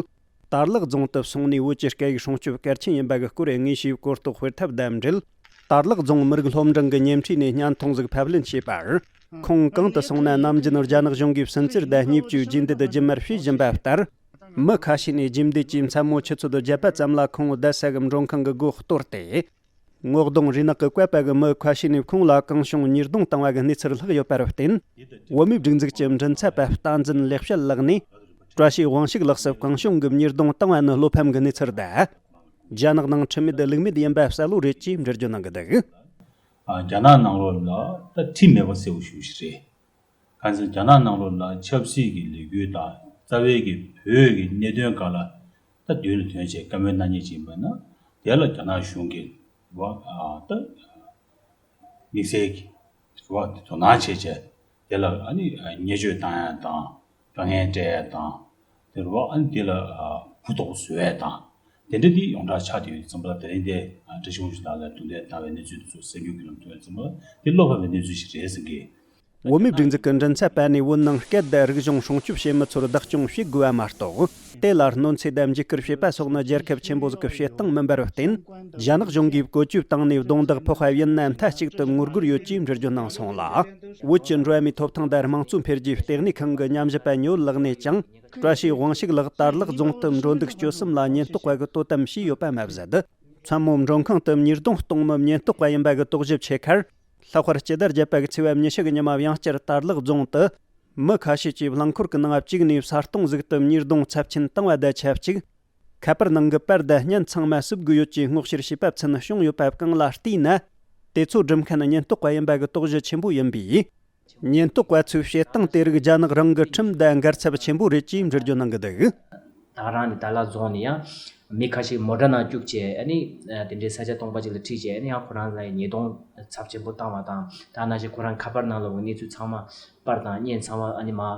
དར་ལག་རྫོང་དུ་སོང་ནས། བོད་ཀྱི་སྐད་ཡིག་སྲུང་སྐྱོབ་གལ་ཆེན་ཡིན་པ་གི་སྐོར་དངོས་ཞུའི་གོ་རྟོགས་སྤེལ་ཐབས་དང་འབྲེལ། དར་ལག་རྫོང་མི་རིགས་སློབ་འབྲིང་གི་ཉེ་འཁྲིས་ནས་བརྙན་ཐུང་ཟིག་ཕབ་ལེན་བྱས་པར། ཁོང་གང་དུ་སོང་ན་ནམ་རྒྱུན་རྒྱ་ནག་གཞུང་གིས་བསུན་གཙེར་དང་བརྙས་བཅོས་རྒྱུན་ལྡན་དུ་རྒྱུན་མར་སྤེལ་བཞིན་པ་ལྟར། མི་ཁ་ཤས་ནས་རྒྱུན་ལྡན་གྱི་མཚན་མོ་ཆུ་ཚོད་བརྒྱད་པ་ཙམ་ལ་ཁོང་བསྡད་ས་གི་མགྲོན་ཁང་གི་སྒོ་གཏོར་ཏེ། ངོ་གདོང་རུས་ནག་གིས་བཀབ་པ་གི་མི་ཁ་ཤས་ནས་ཁོང་ལ་གང་བྱུང་ཉེས་རྡུང་བཏང་བ་གི་གནས་ཚུལ་ལྷག་ཡོད་པར་བརྟེན། བོད་མིའི་སྒྲིག་འཛུགས་ཀྱི་མགྲིན་ཚབ་པ་བསྟན་འཛིན་ལེགས་བཤད་ལགས་ནས། བཀྲ་ཤིས་དབང་ཕྱུག་ལགས་སུ་གང་བྱུང་གི་ཉེས་རྡུང་བཏང་བ་ནི་བློ་ཕམ་གྱི་གནས་ཚུལ་དང་། རྒྱ་ནག་ནང་ཁྲིམས་མེད་ལུགས་མེད་ཡིན་པ་གསལ་པོ་རེད་ཅེས་འགྲེལ་བརྗོད་གནང་གི་འདུག་ཨ། རྒྱ་ནག་ནང་ལོགས་ལ་ད་ཁྲིམས་མེད་པ་གསལ་པོ་ཞེ་པོ་ཞིག་རེད། གང་ཟེར་རྒྱ་ནག་ནང་ལོགས་ལ་ཆབ་སྲིད་ཀྱི་ལས་འགུལ་དང་རྩ་བའི་གི་བོད་ཀྱི་གནད་དོན་སྒང་ལ་ད་མདུན་ལ་ཐོན་བྱས་བཀའ་མོལ་གནང་མཁན་ཅིག་ཡིན་པ་ན། དེ་ལ་རྒྱ་ནག་གཞུང་གིས་རེད་བ། ཨ། ད་དམིགས་བསལ་གྱི་རེད་བ། དོ་སྣང་བྱས་བྱས་དེ་ལ་ཨ་ནི་བརྙས་བཅོས་བཏང་ཡ་དང་། དཀའ་ངལ་སྤྲད་ཡ་དང་། དེ་རེད་བ། ཨ་ནི་དེ་ལ་ཨ་གུ་དོག་བཟོ་ཡ་དང་། དེ་འདྲ་དེ་ཡོངས་གྲགས་ཆགས་བསྡད་ཡོད་ཙམ་པ་ལ། དེ་རིང་དེ་ཨ་བཀྲ་ཤིས་དབང་ཕྱུག་ལགས་ལ་རྡུང་རྡེག་བཏང་བའི་གནས་ཚུལ་དེ་ཚོ་གསར་འགྱུར་གྱི་ལམ་ཐོན་ཡོད་ཙམ་པ་ལ། དེ་བློ་ཕམ་པའི་གནས་ཚུལ་ཞིག་རེད་བསམ་གི། བོད་མིའི་སྒྲིག་འཛུགས་ཀྱི་མགྲིན་ཚབ་པ་ནས་བོད་ནང་སྐད་དང་རིག་གཞུང་སྲུང་སྐྱོབ་བྱེད་མི་ཚོར་བདག་སྐྱོང་བྱེད་དགོས་པ་མ་གཏོགས། དེ་ལ་གནོད་འཚེ་དང་འཇིགས་སྐུལ་བྱེད་པ་སོགས་ནི་རྒྱལ་ཁབ་ཆེན་པོ་ཟིག་གི་བྱེད་སྟངས་མིན་པར་བརྟེན། རྒྱ་ནག་གཞུང་གིས་བཀོལ་སྤྱོད་བཏང་ནས་རྡུང་རྡེག་ཕོག་པ་ཡིན་ན་མཐའ་གཅིག་ཏུ་ངོ་རྒོལ་ཡོད་ཅེས་འགྲེལ་བརྗོད་གནང་སོང་ལ། བོད་ཀྱི་འགྲོ་བ་མིའི་ཐོབ་ཐང་དང་དམངས་གཙོ་འཕེལ་རྒྱས་ལྟེ་གནས་ཁང་གི་ཉམས་ཞིབ་པ་ཉི་འོད་ལགས་ནས་ཀྱང་། བཀྲ་ཤིས་དབང་ཕྱུག་ལགས་དར་ལག་རྫོང་དུ་འགྲོ་འདུག་སྤྱོད་གསུམ་ལ་ཉེན་རྟོག་པ་གིས་དོ་དམ་བྱས་ཡོད་པ་མ་ཟད། མཚན་མོ་མགྲོན་ཁང་དུ་ཉེས་རྡུང་གཏོང་མི་ཉེན་རྟོག་པ་ཡིན་པ་གི་དོགས་གཞི་ཆེ་ཁར། ལྷག་པར་སྤྱི་ཟླ་བརྒྱད་པ་གི་ཚེས་པ་ཉི་ཤུ་གི་ཉི་མ་ཡང་བསྐྱར་དར་ལག་རྫོང་དུ་མི་ཁ་ཤས་ཀྱིས་རླངས་འཁོར་གྱི་ནང་བཅུག་ནས་ས་སྟོང་ཟིག་ཏུ་ཉེས་རྡུང་ཚབས་ཆེན་བཏང་བ་དང་ཆབས་ཅིག་ཁ་པར་ནང་གི་པར་དང་བརྙན་ཚང་མ་བསུབ་དགོས་ཡོད་ཅེས་སྔོག་བཤེར་བྱས་པ་ཚུན་བྱུང་ཡོད་པ་གང་ལ་བལྟས་ན། དེ་ཚོ་སྒྲུབ་མཁན་ཉེན་རྟོག་པ་ཡིན་པ་གི་དོགས་གཞི་ཆེན་པོ་ཡིན་པས། ཉེན་རྟོག་པ་ཚོའི་བྱེད་སྟངས་དེ་རིགས་རྒྱ་ནག་རང་གི་ཁྲིམས་དང་འགལ་ཚབས་ཆེན་པོ་རེད་ཅེས་འགྲེལ་བརྗོད་གནང་གི་འདུག་ད་རང་ནི་དར་ལག་རྫོང་ནས་ཡང་མི་ཁ་ཤས་མོ་ཊ་ནང་བཅུག་བྱས། ཨ་ནི་དེ་འདྲའི་ས་ཆ་སྟོང་པ་ཅིག་ལ་ཁྲིད་བྱས། ཨ་ནི་ཡང་ཁོ་རང་ལ་ཉེས་རྡུང་ཚབས་ཆེན་པོ་བཏང་བ་དང་། ད་ནང་བཞིན་ཁོ་རང་ཁ་པར་ནང་ལོགས་ཀྱི་གནས་ཚུལ་ཚང་མ། པར་དང་བརྙན་ཚང་མ་ཨ་ནི་མར་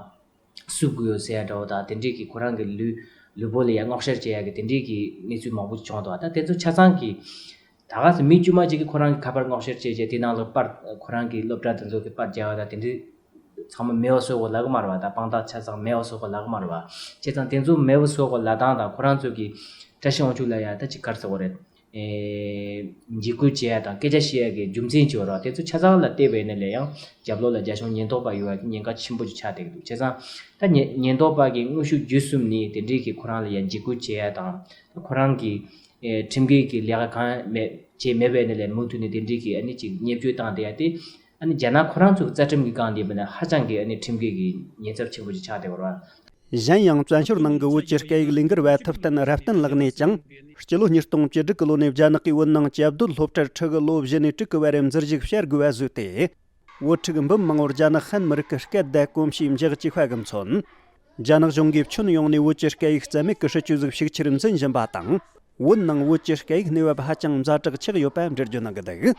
བསུབ་དགོས་ཡོད་ཟེར་ཡ་འདྲ་བོ་དང་། དེ་འདྲའི་གི་ཁོ་རང་གི་ལུས་ལུས་པོ་ལ་ཡང་སྔོག་བཤེར་བྱེད་ཡ་གི་དེ་འདྲའི་གི་གནས་ཚུལ་མང་པོ་བྱུང་འདུག་ད་དེ་ཚོ་ཆ་ཚང་གི་ ད་ག་སེ་མི་དཀྱུས་མ་ཅིག་གིས་ཁོ་རང་གི་ཁ་པར་སྔོག་བཤེར་བྱས་རྗེས་དེ་ནང་ལ་པར་ཁོ་རང་གི་སློབ་གྲྭ་དེ་ཚོ་གི་པར་རྒྱག་ཡ་དང་དེ་འདྲའི་ཚང་མ་མེད་པ་བཟོ་དགོས་ལབ་ཀྱི་མ་རེད་བ། ད་དཔང་རྟགས་ཆ་ཚང་མེད་པ་བཟོ་དགོས་ལབ་ཀྱི་མ་རེད་བ། བྱས་ཙང་དེ་ཚོ་མེད་པ་བཟོ་དགོས་ལབ་སྟངས་དང་ཁོ་རང་ཚོ་གི་བཀྲ་ཤིས་དབང་ཕྱུག་ལ་ཡ་ད་ཅིག་ག་རེ་ཟེར་དགོས་རེད། ཨེ། འཇིགས་སྐུལ་བྱེད་ཡ་དང་སྐད་ཆ་བཤད་ཡ་གི་རྒྱུ་མཚན་ཅིག་ཡོད་རེད་བ། དེ་ཚོ་ཆ་ཚང་ལ་བལྟས་པ་ཡིན་ན་ལས་ཡང་རྒྱབ་ལོགས་ལ་རྒྱ་གཞུང་ཉེན་རྟོག་པ་ཡོད་པ་ཉེན་ཁ་ཆེན་པོ་ཅིག་ཆགས་བསྡད་ཀྱི་འདུག་བྱས་ཙང་ད་ཉེན་ཉེན་རྟོག་པ་གི་དངོས་ཤུགས་བརྒྱུད་གསུམ་ནས་དེ་འདྲའི་གི་ཁོ་རང་ལ་ཡ་འཇིགས་སྐུལ་བྱེད་ཡ་དང་ཁོ་རང་གི་ཨེ། ཁྲིམས་འགལ་གྱི་ལས་ཀ་གང་མེད་བྱས་མེད་པའི་ནི་ལས་མུ་མཐུད་ནས་དེ་འདྲའི་གི་ཨ་ནི་ཅིག་བརྙས་བཅོས་བཏང་བསྡད་ཡ་དེ་ཨ་ནི་རྒྱ་ནག་ཁོ་རང་ཚོ་གི་རྩ་ཁྲིམས་ཀྱི་སྒང་དེ་བས་ན་ཧ་ཅང་གི་ཨ་ནི་ཁྲིམས་འགལ་གྱི་ཉེན་ཚབས་ཆེན་པོ་ཅིག་ཆགས་བསྡད་པ་རེད། གཞན་ཡང་བཙན་བྱོལ་ནང་གི་བོད་ཀྱི་སྐད་ཡིག་ལས་འགུལ་བ་ཐུབ་བསྟན་རབ་བརྟན་ལགས་ནས་ཀྱང་སྤྱི་ལོ་ཉིས་སྟོང་བཅུ་དྲུག་གི་ལོ་ནས་རྒྱ་ནག་གིས་བོད་ནང་བཅའ་སྡོད་སློབ་གྲྭར་ཕྲུ་གུ་ལོ་བཞི་ནས་དྲུག་གི་བར་འཛུལ་ཞུགས་བྱ་དགོས་པ་བཟོས་ཏེ། བོད་ཕྲུག་འབུམ་མང་བོར་རྒྱ་ནག་ཧན་མི་རིགས་ཀྱི་སྐད་བརྡ་གོམས་གཤིས་འཇགས་བཅུག་པ་གི་མཚོན། རྒྱ་ནག་གཞུང་གིས་ཁྱོན་ཡོངས་ནས་བོད་ཀྱི་སྐད་ཡིག་རྩ་མེད་ཀྱི་སྲིད་ཇུས་ཤིག་ཕྱིར་འཛིན་བཞིན་པ་དང་། བོད་ནང་བོད་ཀྱི་སྐད་ཡིག་གནས་བབ་ཧ་ཅང་ཛ་དྲག་ཆགས་ཡོད་པ་འགྲེལ་བརྗོད་གནང་གི་འདུག་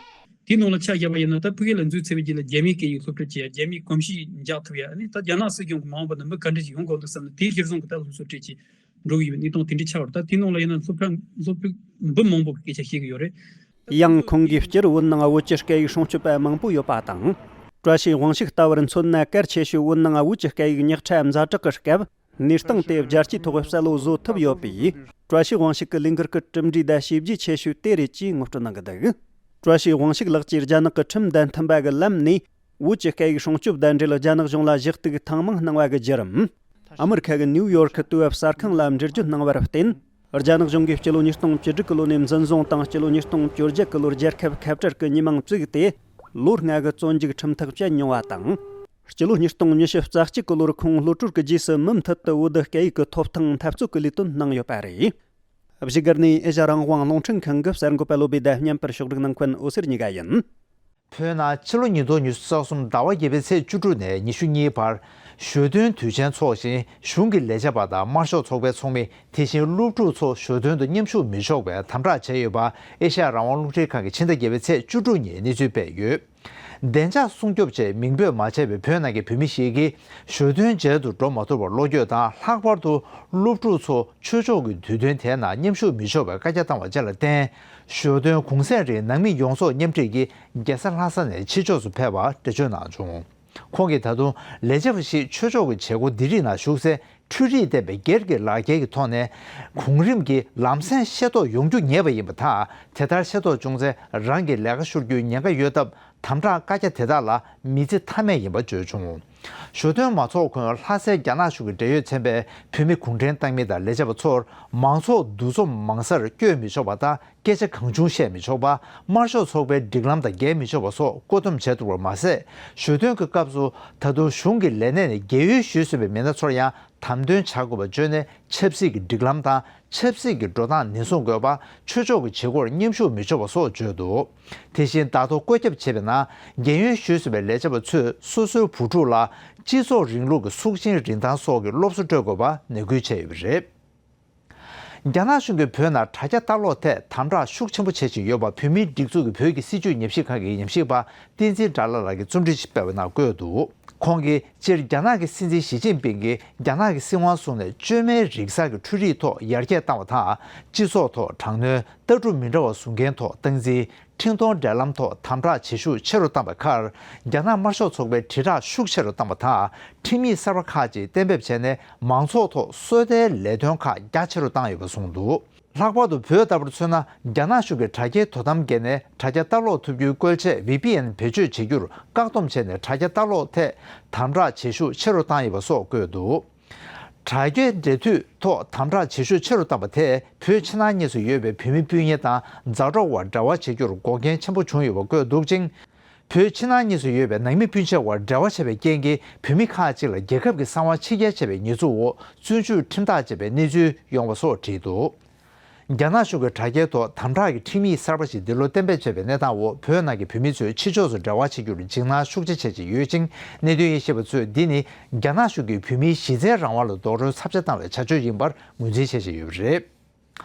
དེའི་ནང་ལ་ཆ་བཞག་པ་ཡིན་ན། ད་ཕ་གི་ལ་འཛུལ་ཚར་བའི་རྗེས་ལ་རྒྱ་མིའི་སྐད་ཡིག་སློབ་ཁྲིད་བྱེད་ཡ། རྒྱ་མིའི་གོམས་གཤིས་འཇགས་ཐུབ་ཡ། ཨ་ནི་ད་རྒྱ་ནག་སྲིད་གཞུང་གི་མ་འོངས་པ་ནང་མི་ག་འདྲ་ཞིག་ཡོང་དགོས་འདུག་བསམ་ན། དེའི་གཞིར་བཟུང་གི་ད་སློབ་གསོ་སྤྲད་ཀྱི་འགྲོ་གི་ཡོད་པའི་གནས་སྟངས་དེ་འདྲ་ཆགས་ཡོད་རེད། ད་དེའི་ནང་ལ་ཡིན་ན་སློབ་གྲྭ་སློབ་ཕྲུག་འབུམ་མང་པོ་གི་སྐད་ཆ་བཤད་ཀྱི་ཡོད་རེད། ཡང་ཁོང་གིས་སྤྱིར་བོད་ནང་བོད་ཀྱི་སྐད་ཡིག་སྲུང་སྐྱོབ་པ་མང་པོ་ཡོད་པ་དང་། བཀྲ་ཤིས་དབང་ཕྱུག་ལྟ་བུར་མཚོན་ན། གལ་ཆེ་ཤོས་བོད་ནང་བོད་ཀྱི་སྐད་ཡིག་ཉག་ཕྲ་ཛ་དྲག་གི་སྐབས། གནས་སྟངས་དེ་རྒྱལ་སྤྱིའི་ཐོག་གསལ་བོ་བཟོ་ཐུབ་ཡོད་པས། བཀྲ་ཤིས་དབང་ཕྱུག་གི་ལས་འགུལ་གྱི་གྲུབ་འབྲས་དང་བྱས་རྗེས་ཆེ་ཤོས་དེ་རེད་ཅེས་ངོ་སྤྲོད་གནང་གི་འདུག་བཀྲ་ཤིས་དབང་ཕྱུག་ལགས་ཀྱིས་རྒྱ་ནག་གི་ཁྲིམས་དང་མཐུན་པ་གི་ལམ་ནས་བོད་ཀྱི་སྐད་ཡིག་སྲུང་སྐྱོབ་དང་འབྲེལ་རྒྱ་ནག་གཞུང་ལ་ཞུ་གཏུག་ཐེངས་མང་གནང་བ་གི་བརྒྱུད་རིམ། ཨ་མི་རི་ཁ་གི་ནིའུ་ཡོར་ཁི་དུས་བབ་གསར་ཁང་ལ་འགྲེལ་བརྗོད་གནང་བར་བརྟེན། རྒྱ་ནག་གཞུང་གིས་སྤྱི་ལོ་ཉིས་སྟོང་བཅུ་དྲུག་གི་ལོ་ནས་འཛིན་བཟུང་དང་། སྤྱི་ལོ་ཉིས་སྟོང་བཅོ་བརྒྱད་གི་ལོར་རྒྱལ་ཁབ་ཁ་བྲལ་གྱི་ཉེས་མིང་བཙུགས་ཏེ། ལོ་ལྔ་གི་བཙོན་འཇུག་ཁྲིམས་ཐག་བཅད་མྱོང་བ་དང་། སྤྱི་ལོ་ཉིས་སྟོང་ཉི་ཤུ་རྩ་གཅིག་གི་ལོར་ཁོང་གློད་གྲོལ་གྱི་རྗེས་སུ་མུ་མཐུད་དུ་བོད་སྐད་ཡིག་གི་ཐོབ་ཐང་འཐབ་རྩོད་ཀྱི་ལས་དོན་གནང་ཡོད་པ་རེད། བཞུགས་སྒར་ནས་ཨེ་ཤ་རང་དབང་རླུང་འཕྲིན་ཁང་གི་གསར་འགོད་པ་བློ་བྷེ་དང་མཉམ་པར་ཕྱོགས་སྒྲིག་གནང་མཁན་འོད་ཟེར་གཉིས་ཀ་ཡིན། བོད་ནང་ཕྱི་ལོ་ཉིས་སྟོང་ཉི་ཤུ་རྩ་གསུམ་ཟླ་བ་བརྒྱད་པའི་ཚེས་བཅུ་དྲུག་ནས་ཉི་ཤུ་གཉིས་བར་ཞོ་སྟོན་དུས་ཆེན་འཚོགས་ཤིང་། གཞུང་གི་ལས་བྱེད་པ་དང་དམར་ཤོག་ཚོགས་པའི་ཚོགས་མི། དེ་བཞིན་སློབ་ཕྲུག་ཚོ་ཞོ་སྟོན་དུ་མཉམ་ཞུགས་མི་ཆོག་པའི་དམ་དྲག་བྱས་ཡོད་པ། ཨེ་ཤ་ཡ་རང་དབང་རླུང་འཕྲིན་ཁང་གིས་ཕྱི་ཟླ་བརྒྱད་པའི་ཚེས་བཅུ་དྲུག་ཉིན་གནས་ཚུལ་སྤེལ་ཡོད། བདེ་འཇགས་སྲུང་སྐྱོབ་ཆེད་མིང་འབོད་མ་བྱས་པའི་བོད་ནང་གི་བོད་མི་ཞིག་གིས་ཞོ་སྟོན་མཇལ་དུ་འགྲོ་མ་ཐུབ་པར་བློ་འགྱོད་དང་། ལྷག་པར་དུ་སློབ་ཕྲུག་ཚོ་ཆོས་ཕྱོགས་ཀྱི་དུས་སྟོན་དེའི་ནང་མཉམ་ཞུགས་མི་ཆོག་པའི་བཀའ་རྒྱ་བཏང་བ་བཅས་ལ་བརྟེན། ཞོ་སྟོན་གུང་སེང་རིང་ནང་མི་ཡོངས་རྫོགས་མཉམ་འཁྲིད་ཀྱིས་རྒྱལ་ས་ལྷ་ས་ནས་ཕྱི་ཕྱོགས་སུ་ཕེབས་པར་འགྲེལ་བརྗོད་གནང་བྱུང་། ཁོང་གིས་ད་དུང་ལས་བྱེད་པ་ཞིག་ཆོས་ཕྱོགས་ཀྱི་བྱེད་སྒོ་འདི་རིགས་ནང་ཞུགས་ཚེ། འཕྲུལ་རིག་ལྡན་པའི་སྒེར་གྱི་ལག་འཁྱེར་གྱི་ཐོག་ནས་གོང་རིམ་གྱི་ལམ་སེང་ཤེས་རྟོགས་ཡོང་རྒྱུ་ངེས་པ་ཡིན་པ་དང་། དེ་ལྟར་ཤེས་རྟོགས་བྱུང་ཚེ་རང་གི་ལས་ཀ་ཤོར་རྒྱུའི་ཉེན་ཁ་ཡོད་སྟབས། དམ་དྲག་བཀའ་རྒྱ་དེ་དག་ལ་མི་བརྩི་ཐབས་མེད་ཡིན་པ་བརྗོད་བྱུང་། ཞོ་སྟོན་མ་འཚོགས་གོང་ལྷ་སའི་རྒྱ་ནག་གཞུང་གི་འབྲེལ་ཡོད་ཚན་པས་བོད་མི་གུང་ཁྲན་ཏང་མི་དང་ལས་བྱེད་པ་ཚོར་མང་ཚོགས་འདུ་འཛོམས་མང་སར་བསྐྱོད་མི་ཆོག་པ་དང་། སྐད་ཆ་གང་བྱུང་བཤད་མི་ཆོག་པ། དམར་ཤོག་ཚོགས་པའི་སྒྲིག་ལམ་དང་འགལ་མི་ཆོག་པ་སོགས་བཀོད་འདོམས་བྱས་འདུག་པ་མ་ཟད། ཞོ་སྟོན་གྱི་སྐབས་སུ་ད་དུང་གཞུང་གི་ལས་གནས་ནས་རྒས་ཡོལ་ཞུས་ཟིན་པའི་མི་སྣ་ཚོར་ཡང་དམ་དོན་བྱ་དགོས་པ་བརྗོད་ནས། ཆབ་སྲིད་ཀྱི་སྒྲིག་ལམ་དང་ཆབ་སྲིད་ཀྱི་འགྲོ་སྟངས་ནན་སྲུང་དགོས་པ། ཆོས་ཕྱོགས་ཀྱི་བྱེད་སྒོར་མཉམ་ཞུགས་མི་ཆོག་པ་སོགས་བརྗོད་འདུག་དེ་བཞིན་བརྡ་ཐོ་བཀོད་ཁྱབ་བྱས་པའི་ནང་། རྒས་ཡོལ་ཞུས་ཟིན་པའི་ལས་བྱེད་པ་ཚོས་སོ་སོའི་བུ་ཕྲུག་ལ་སྤྱི་ཚོགས་རིང་ལུགས་ཀྱི་གསུང་ཆེན་རིན་ཐང་སོགས་ཀྱི་སློབ་གསོ་སྤྲོད་དགོས་པ་ནན་སྐུལ་བྱས་ཡོད་པ་རེད། རྒྱ་ནག་གཞུང་གིས་བོད་ནང་དྲ་རྒྱ་ལྟ་ཀློག་ཐད་དམ་དྲག་ཤུགས་ཆེན་པོ་བྱེད་བཞིན་ཡོད་པ། བོད་མིའི་སྒྲིག་འཛུགས་ཀྱི་བོད་ཀྱི་སྲིད་བྱུས་ཉམས་ཞིབ་ཁང་གི་ཉམས་ཞིབ་པ་བསྟན་འཛིན་དགྲ་ལྷ་ལགས་ཀྱིས་རྩོམ་བྲིས་ཤིག་སྤེལ་བའི་ནང་བཀོད་འདུག་ཁོང་གིས་སྤྱིར་རྒྱ་ནག་གི་སྲིད་འཛིན་ཞི་ཅིན་ཕིང་གིས་རྒྱ་ནག་གི་སྲིད་དབང་བཟུང་ནས་བཅོས་མའི་རིག་གསར་གྱི་འཕྲུལ་རིག་ཐོག་ཡར་རྒྱས་བཏང་བ་དང་། སྤྱི་ཚོགས་ཐོག་དྲག་གནོན། ལྟ་གྲུབ་མི་འདྲ་བ་བཟུང་མཁན་ཐོག་སྟངས་འཛིན། འཕྲིན་གཏོང་འབྲེལ་ལམ་ཐོག་དམ་དྲག་བྱེད་ཤུགས་ཆེ་རུ་བཏང་བའི་ཁར། རྒྱ་ནག་དམར་ཤོག་ཚོགས་པས་དྲིལ་བསྒྲགས་ཤུགས་ཆེ་རུ་བཏང་བ་དང་། ཁྲིམས་ཡིག་གསར་པ་ཁག་ཅིག་གཏན་འབེབས་བྱས་ནས། མང་ཚོགས་ཐོག་སོ་ལྟའི་ལས་དོན་ཁག་རྒྱ་ཆེ་རུ་བཏང་ཡོད་པ་གསུངས་འདུག་ལྷག་པར་དུ་བོད་ལྟ་བུར་མཚོན་ན། རྒྱ་ནག་གཞུང་གིས་དྲ་རྒྱའི་དོ་དམ་འགལ་ནས་དྲ་རྒྱ་ལྟ་ཀློག་ཐུབ་རྒྱུའི་བཀོལ་ཆས་ཝི་པི་ཨེན་བེད་སྤྱོད་བྱེད་རྒྱུར་བཀག་སྡོམ་བྱས་ནས། དྲ་རྒྱ་ལྟ་ཀློག་ཐད་དམ་དྲག་བྱེད་ཤུགས་ཆེ་རུ་བཏང་ཡོད་པ་སོགས་བཀོད་འདུག་དྲ་རྒྱའི་འབྲེལ་མཐུད་ཐོག་དམ་དྲག་བྱེད་ཤུགས་ཆེ་རུ་བཏང་བ་དེས། བོད་ཕྱི་ནང་གཉིས་སུ་ཡོད་པའི་བོད་མི་སྤུན་ཉེ་དང་མཛའ་གྲོགས་དབར་འབྲེལ་བ་བྱེད་རྒྱུར་འགོག་རྐྱེན་ཆེན་པོ་བྱུང་ཡོད་པ་བཀོད་འདུག་ཅིང་། བོད་ཕྱི་ནང་གཉིས་སུ་ཡོད་པའི་ནང་མི་སྤུན་མཆེད་དབར་འབྲེལ་བ་ཆད་པའི་རྐྱེན་གྱིས། བོད་མི་ཁག་ཅིག་ལ་རྒྱལ་ཁབ་ཀྱི་གསང་བ་ཕྱིར་འགྱངས་བྱས་པའི་ཉེས་འཛུགས་འོག་བཙོན་འཇུག་ཁྲིམས་ཐག་བཅད་པའི་གནས་ཚུལ་ཡོང་བ་སོགས་བྲིས་འདུག་རྒྱ་ནག་གཞུང་གིས་དྲ་རྒྱའི་ཐོག་དམ་དྲག་གི་ཁྲིམས་ཡིག་གསར་པ་ཞིག་འདི་ལོ་གཏན་འབེབས་བྱས་པའི་གནས་སྟངས་འོག་བོད་ནང་གི་བོད་མི་ཚོས་ཕྱི་ཕྱོགས་སུ་འབྲེལ་བ་བྱེད་རྒྱུར་འཇིགས་སྣང་ཤུགས་ཆེ་བྱེད་ཀྱི་ཡོད་ཅིང་། གནད་དོན་དབྱེ་ཞིབ་པ་ཚོས་འདི་ནི་རྒྱ་ནག་གཞུང་གིས་བོད་མིའི་གཞི་རྩའི་རང་དབང་ལ་རྡོག་རོལ་ཚབས་ཆེ་བཏང་བའི་བྱ་སྤྱོད་ཡིན་པར་ངོས་འཛིན་བྱེད་བཞིན་ཡོད་པ་རེད།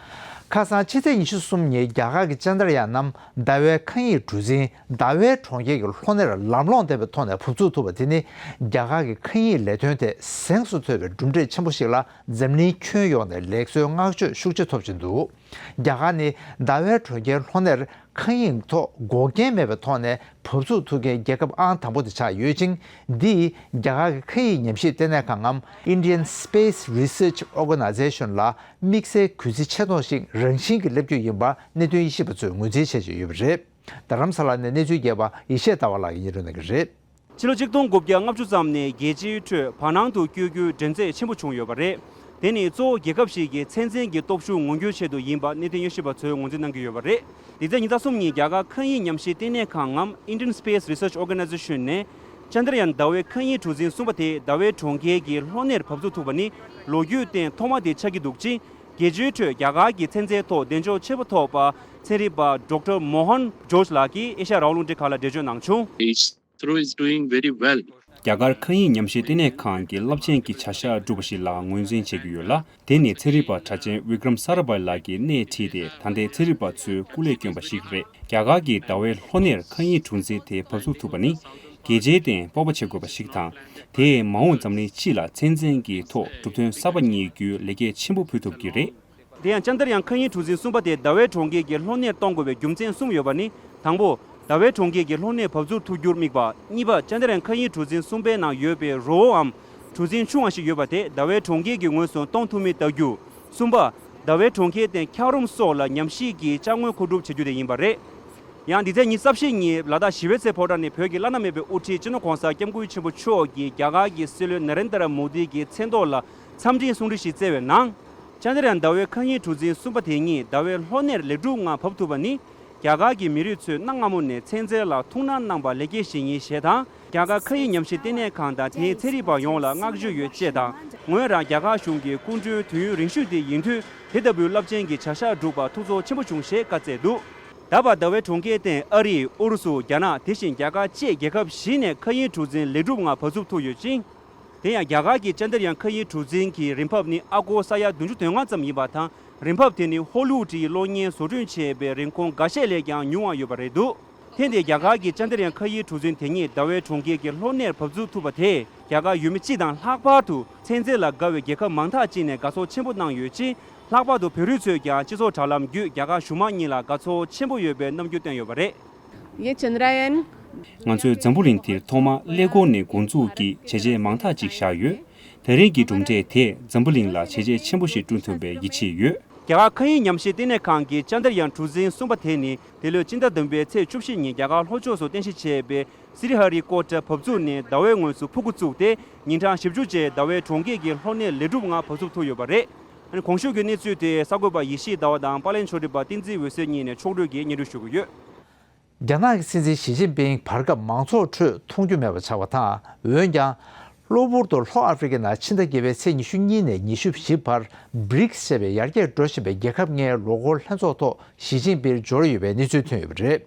ཁ་སང་ཕྱི་ཚེས་ཉི་ཤུ་གསུམ་ཉིན་རྒྱ་གར་གྱི་ཅན་དྲ་ཡ་གནམ་ཟླ་བའི་མཁའ་དབྱིངས་གྲུ་གཟིངས་ཟླ་བའི་གྲོང་ཁྱེར་གྱི་ལྷོ་སྣེར་ལམ་ལྷོང་ལྡན་པའི་ཐོག་ནས་བབས་ཚུགས་ཐུབ་པ་དེ་ནི་རྒྱ་གར་གྱི་མཁའ་དབྱིངས་ལས་དོན་ཐད་གཟེངས་སུ་ཐོན་པའི་གྲུབ་འབྲས་ཆེན་པོ་ཞིག་ལ། འཛམ་གླིང་ཁྱོན་ཡོངས་ནས་ལེགས་གསོའི་བསྔགས་བརྗོད་ཤུགས་ཆེ་ཐོབ་བཞིན་འདུག་རྒྱ་གར་ནི་ཟླ་བའི་གྲོང་ཁྱེར་ལྷོ་སྣེར་མཁའ་དབྱིངས་ཐོག་འགོག་རྐྱེན་མེད་པའི་ཐོག་ནས་བབས་ཚུགས་ཐུབ་མཁན་རྒྱལ་ཁབ་ཨང་དང་པོ་དེ་ཆགས་ཡོད་ཅིང་། འདིས་རྒྱ་གར་གྱི་མཁའ་དབྱིངས་ཉམས་ཞིབ་ལྟེ་གནས་ཁང་ངམ་Indian Space Research Organisation ལ་དམིགས་བསལ་གུས་བརྩི་ཆེ་མཐོང་ཞིག་རང་བཞིན་གྱིས་སླེབས་རྒྱུ་ཡིན་པ་གནད་དོན་དབྱེ་ཞིབ་པ་ཚོས་ངོས་འཛིན་བྱེད་ཀྱི་ཡོད་པ་རེད། རྡ་རམ་ས་ལ་ནས་གནས་ཚུལ་རྒྱས་པ་ཡེ་ཤེས་ཟླ་བ་ལགས་ཀྱིས་སྙན་སྒྲོན་གནང་གི་རེད། ཕྱི་ལོ་ཆིག་སྟོང་དགུ་བརྒྱ་ལྔ་བཅུ་ཙམ་ནས་རྒྱལ་སྤྱིའི་ཁྲོད་བར་སྣང་དུ་བསྐྱོད་རྒྱུའི་འགྲན་རྩོད་ཆེན་པོ་བྱུང་ཡོད་པ་རེད། དེ་ནི་གཙོ་བོ་རྒྱལ་ཁབ་ཞིག་གི་ཚད་འཛིན་གྱི་སྟོབས་ཤུགས་ངོ་འགྱུར་ཆེད་དུ་ཡིན་པ་གནད་དོན་དབྱེ་ཞིབ་པ་ཚོས་ངོས་འཛིན་གནང་གི་ཡོད་པ་རེད། འདི་ཚེས་ཉི་ཤུ་རྩ་གསུམ་ཉིན་རྒྱ་གར་མཁའ་དབྱིངས་ཉམས་ཞིབ་ལྟེ་གནས་ཁང་ངམ་Indian Space Research Organisation ནས་ཅན་དྲ་ཡན་ཟླ་བའི་མཁའ་དབྱིངས་གྲུ་གཟིངས་གསུམ་པ་དེ་ཟླ་བའི་གྲོང་ཁྱེར་གྱི་ལྷོ་སྣེར་བབས་ཚུགས་ཐུབ་པ་ནི་ལོ་རྒྱུས་སྟེང་ཐོག་མ་དེ་ཆགས་ཀྱི་འདུག་ཅིང་། རྒྱལ་སྤྱིའི་ཁྲོད་རྒྱ་གར་གྱི་ཚན་རྩལ་ཐོག་གདེང་འཇོག་ཆེན་པོ་ཐོབ་པ་ཚན་རིག་པ་Doctor Mohan Joshi ལགས་ཀྱིས་ཨེ་ཤ་ཡ་རང་དབང་རླུང་འཕྲིན་ཁང་ལ་འགྲེལ་བརྗོད་གནང་བྱུང་། ISRO is doing very well. རྒྱ་གར་མཁའ་དབྱིངས་ཉམས་ཞིབ་ལྟེ་གནས་ཁང་གི་རླབས་ཆེན་གྱི་བྱ་གཞག་བསྒྲུབས་པ་ཞིག་ལ་ངོས་འཛིན་བྱེད་ཀྱི་ཡོད་ལ། དེ་ནི་ཚན་རིག་པ་གྲགས་ཅན་Vikram Sarabhai ལགས་ཀྱིས་སྣེ་ཁྲིད་དེ་ད་ལྟའི་ཚན་རིག་པ་ཚོས་སྐུ་ལས་བསྐྱོན་པ་ཞིག་རེད། རྒྱ་གར་གྱི་ཟླ་བའི་ལྷོ་སྣེར་མཁའ་དབྱིངས་གྲུ་གཟིངས་དེ་བབས་ཚུགས་ཐུབ་པ་ནི་རྒྱལ་སྤྱིའི་སྟེང་སྤོབས་པ་བྱེད་དགོས་པ་ཞིག་དང་། དེས་མ་འོངས་འཛམ་གླིང་སྤྱི་ལ་ཚན་རྩལ་གྱི་ཐོག་གྲུབ་དོན་གསར་པ་རྙེད་རྒྱུའི་ལེགས་སྐྱེས་ཆེན་པོ་ཕུལ་ཐུབ་ཀྱི་རེད། དེ་ཡང་ཅན་དྲ་ཡན་མཁའ་དབྱིངས་གྲུ་གཟིངས་གསུམ་པ་དེ་ཟླ་བའི་གྲོང་ཁྱེར་གྱི་ལྷོ་སྣེར་གཏོང་དགོས་པའི་རྒྱུ་མཚན་གསུམ་ཡོད་པ་ནི། དང་པོ། ཟླ་བའི་གྲོང་ཁྱེར་གྱི་ལྷོ་སྣེར་བབས་ཚུགས་ཐུབ་རྒྱུར་དམིགས་པ། གཉིས་པ། ཅན་དྲ་ཡན་མཁའ་དབྱིངས་གྲུ་གཟིངས་གསུམ་པའི་ནང་ཡོད་པའི་རོ་བོའམ་གྲུ་གཟིངས་ཆུང་བ་ཞིག་ཡོད་པ་དེ་ཟླ་བའི་གྲོང་ཁྱེར་གྱི་ངོས་སུ་གཏོང་ཐུབ་མིན་ལྟ་རྒྱུ། གསུམ་པ། ཟླ་བའི་གྲོང་ཁྱེར་སྟེང་འཁྱགས་རོམ་སོགས་ལ་ཉམས་ཞིབ་ཀྱིས་ཅ་དངོས་མཁོ་སྒྲུབ་བྱེད་རྒྱུ་དེ་ཡིན་པ་རེད། ཡང་འདི་ཚེས་ཉི་ཤུ་རྩ་བཞི་ཉིན་ལ་དྭགས་ཞི་བའི་རྩེ་ཕོ་བྲང་ནས་བོད་ཀྱི་བླ་ན་མེད་པའི་དབུ་ཁྲིད་སྤྱི་ནོར་༸གོང་ས་༸སྐྱབས་མགོན་ཆེན་པོ་མཆོག་གིས་རྒྱ་གར་གྱི་སྲིད་བློན་ན་རེན་དྲ་མོ་དི་གི་མཚན་ཐོག་ལ་འཚམས་འདྲིའི་གསུང་འཕྲིན་ཞིག་བསྩལ་བའི་ནང་། ཅན་དྲ་ཡན་ཟླ་བའི་མཁའ་དབྱིངས་གྲུ་གཟིངས་གསུམ་པ་དེ་ཉིད་ཟླ་བའི་ལྷོ་སྣེར་ལེགས་གྲུབ་ངང་བབས་ཐུབ་པ་ནི། རྒྱ་གར་གྱི་མི་རིགས་ཚོས་གནའ་སྔ་མོ་ནས་ཚན་རྩལ་ལ་ཐུགས་སྣང་གནང་པ་ལེགས་སྐྱེས་ཤིག་ཡིན་ཞེས་དང་། རྒྱ་གར་མཁའ་དབྱིངས་ཉམས་ཞིབ་ལྟེ་གནས་ཁང་དང་དེའི་ཚན་རིག་པ་ཡོངས་ལ་བསྔགས་བརྗོད་ཡོད་ཅེས་དང་། ངོས་རང་རྒྱ་གར་གཞུང་གི་སྐུ་མགྲོན་དུས་ཡུན་རིང་ཤོས་དེ་ཡིན་དུས། དེ་ལྟ་བུའི་རླབས་ཆེན་གྱི་བྱ་གཞག་བསྒྲུབས་པར་ཐུགས་ཚོར་ཆེན་པོ་བྱུང་ཞེས་བཀའ་སྩལ་འདུག་ད་བར་ཟླ་བའི་གྲོང་ཁྱེར་སྟེང་ཨ་རི། ཨུ་རུ་སུ། རྒྱ་ནག་དེ་བཞིན་རྒྱ་གར་བཅས་རྒྱལ་ཁབ་བཞི་ནས་མཁའ་དབྱིངས་གྲུ་གཟིངས་ལེགས་གྲུབ་ངང་བབས་ཚུགས་ཐུབ་ཡོད་ཅིང་། དེ་ཡང་རྒྱ་གར་གྱི་ཅན་དྲ་ཡན་མཁའ་དབྱིངས་གྲུ་གཟིངས་ཀྱི་རིམ་འཕབ་ནི་ཨ་སྒོར་ས་ཡ་བདུན་ཅུ་དོན་ལྔ་ཙམ་ཡིན་པ་དང་། རིམ་འཕབ་དེ་ནི་ཧོ་ལི་ཝུཌ་ཡི་གློག་བརྙན་བཟོ་སྐྲུན་བྱས་པའི་རིན་གོང་འགའ་ཤས་ལས་ཀྱང་ཉུང་བ་ཡོད་པ་རེད་འདུག་ཐེངས་འདིའི་རྒྱ་གར་གྱི་ཅན་དྲ་ཡན་མཁའ་དབྱིངས་གྲུ་གཟིངས་དེ་ཉིད་ཟླ་བའི་གྲོང་ཁྱེར་གྱི་ལྷོ་སྣེར་བབས་ཚུགས་ཐུབ་པ་དེས་རྒྱ་གར་ཡུལ་མི་སྤྱི་དང་ལྷག་པར་དུ་ཚན་རྩལ་ལ་དགའ་བའི་རྒྱལ་ཁབ་མང་དག་ཅིག་ནས་དགའ་ཚོར་ཆེན་པོ་གནང་ཡོད་ཅིང་། ལྷག་པར་དུ་བོད་རིགས་ཚོས་ཀྱང་སྤྱི་ཚོགས་དྲ་ལམ་བརྒྱུད་རྒྱ་གར་གཞུང་མང་གཉིས་ལ་དགའ་ཚོར་ཆེན་པོ་ཡོད་པའི་རྣམ་འགྱུར་བསྟན་ཡོད་པ་རེད། ये चंद्रायन। ང་ཚོས་འཛམ་བུ་གླིང་འདིར་ཐོག་མར་ཀླད་ཀོར་ནས་འགོ་འཛུགས་ཀྱིས་བྱས་རྗེས་མང་དག་ཅིག་བཞག་ཡོད། ད་རེས་ཀྱི་གྲུབ་འབྲས་དེས་འཛམ་བུ་གླིང་ལ་བྱས་རྗེས་ཆེན་པོ་ཞིག་བསྐྲུན་ཐུབ་པའི་ཡིད་ཆེས་ཡོད། རྒྱ་གར་མཁའ་དབྱིངས་ཉམས་ཞིབ་ལྟེ་གནས་ཁང་གི་ཅན་དྲ་ཡན་གྲུ་གཟིངས་གསུམ་པ་དེ་ནི་འདི་ལོའི་སྤྱི་ཟླ་བདུན་པའི་ཚེས་བཅུ་བཞི་ཉིན་རྒྱ་གར་ལྷོ་ཕྱོགས་སུ་རྟེན་གཞི་བྱས་པའི་སི་རི་ཧ་རི་ཀོ་ཊ་བབས་ཚུགས་ནས་ཟླ་བའི་ངོས་སུ་ཕྲུ་གུ་བཙུགས་ཏེ། ཉིན་གྲངས་བཞི་བཅུ་རྗེས་ཟླ་བའི་གྲོང་ཁྱེར་གྱི་ལྷོ་སྣེར་ལེགས་གྲུབ་ངང་བབས་ཚུགས་ཐུབ་ཡོད་པ་རེད། གོང་ཞུས་ཀྱི་གནས་ཚུལ་དེ་གསར་འགོད་པ་ཡེ་ཤེས་ཟླ་བ་དང་པར་ལེན་ཕྱོགས་སྒྲིག་པ་བསྟན་འཛིན་འོད་ཟེར་གཉིས་ནས་ཕྱོགས་བསྒྲིགས་ཀྱིས་སྙན་སྒྲོན་ཞུ་གི་ཡོད། རྒྱ་ནག་གི་སྲིད་འཛིན་ཞི་ཅིན་ཕིང་བར་སྐབས་མང་ཚོགས་ཁྲོད་མཐོང་རྒྱུ་མེད་པ་ཆགས་པ་དང་། འོན་ཀྱང་། གློ་བུར་དུ་ལྷོ་ཨ་ཧྥེ་རི་ཁའི་ནང་ཕྱི་ཟླ་བརྒྱད་པའི་ཚེས་ཉི་ཤུ་གཉིས་ནས་ཉི་ཤུ་བཞི་བར་བྷི་རིགས་ཞེས་པའི་ཡར་རྒྱས་འགྲོ་བཞིན་པའི་རྒྱལ་ཁབ་ལྔའི་ལོ་འཁོར་ལྷན་ཚོགས་ཐོག་ཞི་ཅིན་ཕིང་འབྱོར་ཡོད་པའི་གནས་ཚུལ་ཐོན་ཡོད་པ་རེད།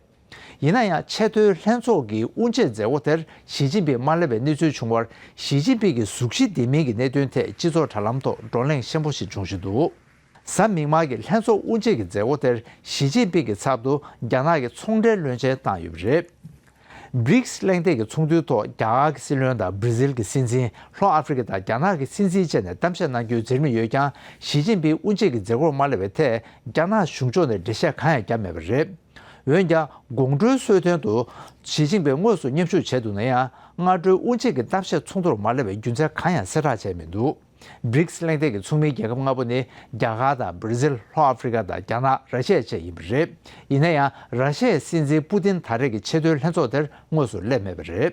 ཡིན་ན་ཡང་ཆེས་མཐོའི་ལྷན་ཚོགས་ཀྱི་དབུ་འབྱེད་མཛད་སྒོ་དེར་ཞི་ཅིན་ཕིང་མ་སླེབས་པའི་གནས་ཚུལ་བྱུང་བར། ཞི་ཅིན་ཕིང་གི་གཟུགས་གཞི་བདེ་མིན་གྱི་གནད་དོན་ཐད་སྤྱི་ཚོགས་དྲ་ལམ་ཐོག་བགྲོ་གླེང་ཆེན་པོ་ཞིག་འབྱུང་བཞིན་འདུག་གཟའ་མིག་དམར་གྱི་ལྷན་ཚོགས་དབུ་འབྱེད་ཀྱི་མཛད་སྒོ་དེར་ཞི་ཅིན་ཕིང་གི་ཚབ་ཏུ་རྒྱ་ནག་གི་ཚོང་འབྲེལ་བློན་ཆེན་བཏང་ཡོད་པ་རེད། བྷི་རིགས་གླེང་སྟེགས་ཀྱི་ཚོགས་འདུའི་ཐོག་རྒྱ་གར་གྱི་སྲིད་བློན་དང་བྷི་ར་ཟིལ་གྱི་སྲིད་འཛིན། ལྷོ་ཨ་ཧྥེ་རི་ཁ་དང་རྒྱ་ནག་གི་སྲིད་འཛིན་བཅས་ནས་གཏམ་བཤད་གནང་རྒྱུའི་འཛིན་རིམ་ཡོད་ཀྱང་། ཞི་ཅིན་ཕིང་དབུ་འབྱེད་ཀྱི་མཛད་སྒོར་མ་སླེབས་པའི་ཐད་རྒྱ་ནག་གཞུང་ཕྱོགས་ནས་འགྲེལ་བཤད་གང་ཡང་བརྒྱབ་མེད་པ་རེད། འོན་ཀྱང་། དགོང་དྲོའི་གསོལ་སྟོན་དུ། ཞི་ཅིན་ཕིང་དངོས་སུ་མཉམ་ཞུགས་བྱས་འདུག་ན་ཡང་། སྔ་དྲོའི་དབུ་འབྱེད་ཀྱི་གཏམ་བཤད་ཚོགས་འདུར་མ་སླེབས་པའི་རྒྱུ་མཚན་གང་ཡང་གསལ་བསྒྲགས་བྱས་མི་འདུག་བྷི་རིགས་གླེང་སྟེགས་ཀྱི་ཚོགས་མིའི་རྒྱལ་ཁབ་ལྔ་པོ་ནི། རྒྱ་གར་དང་། བྷི་ར་ཟིལ། ལྷོ་ཨ་ཧྥེ་རི་ཁ་དང་། རྒྱ་ནག་ར་ཤི་ཡ་བཅས་ཡིན་པ་རེད། ཡིན་ན་ཡང་། ར་ཤི་ཡའི་སྲིད་འཛིན་པུ་ཏིན་ད་རེས་ཀྱི་ཆེས་མཐོའི་ལྷན་ཚོགས་དེར་དངོས་སུ་སླེབས་མེད་པ་རེད།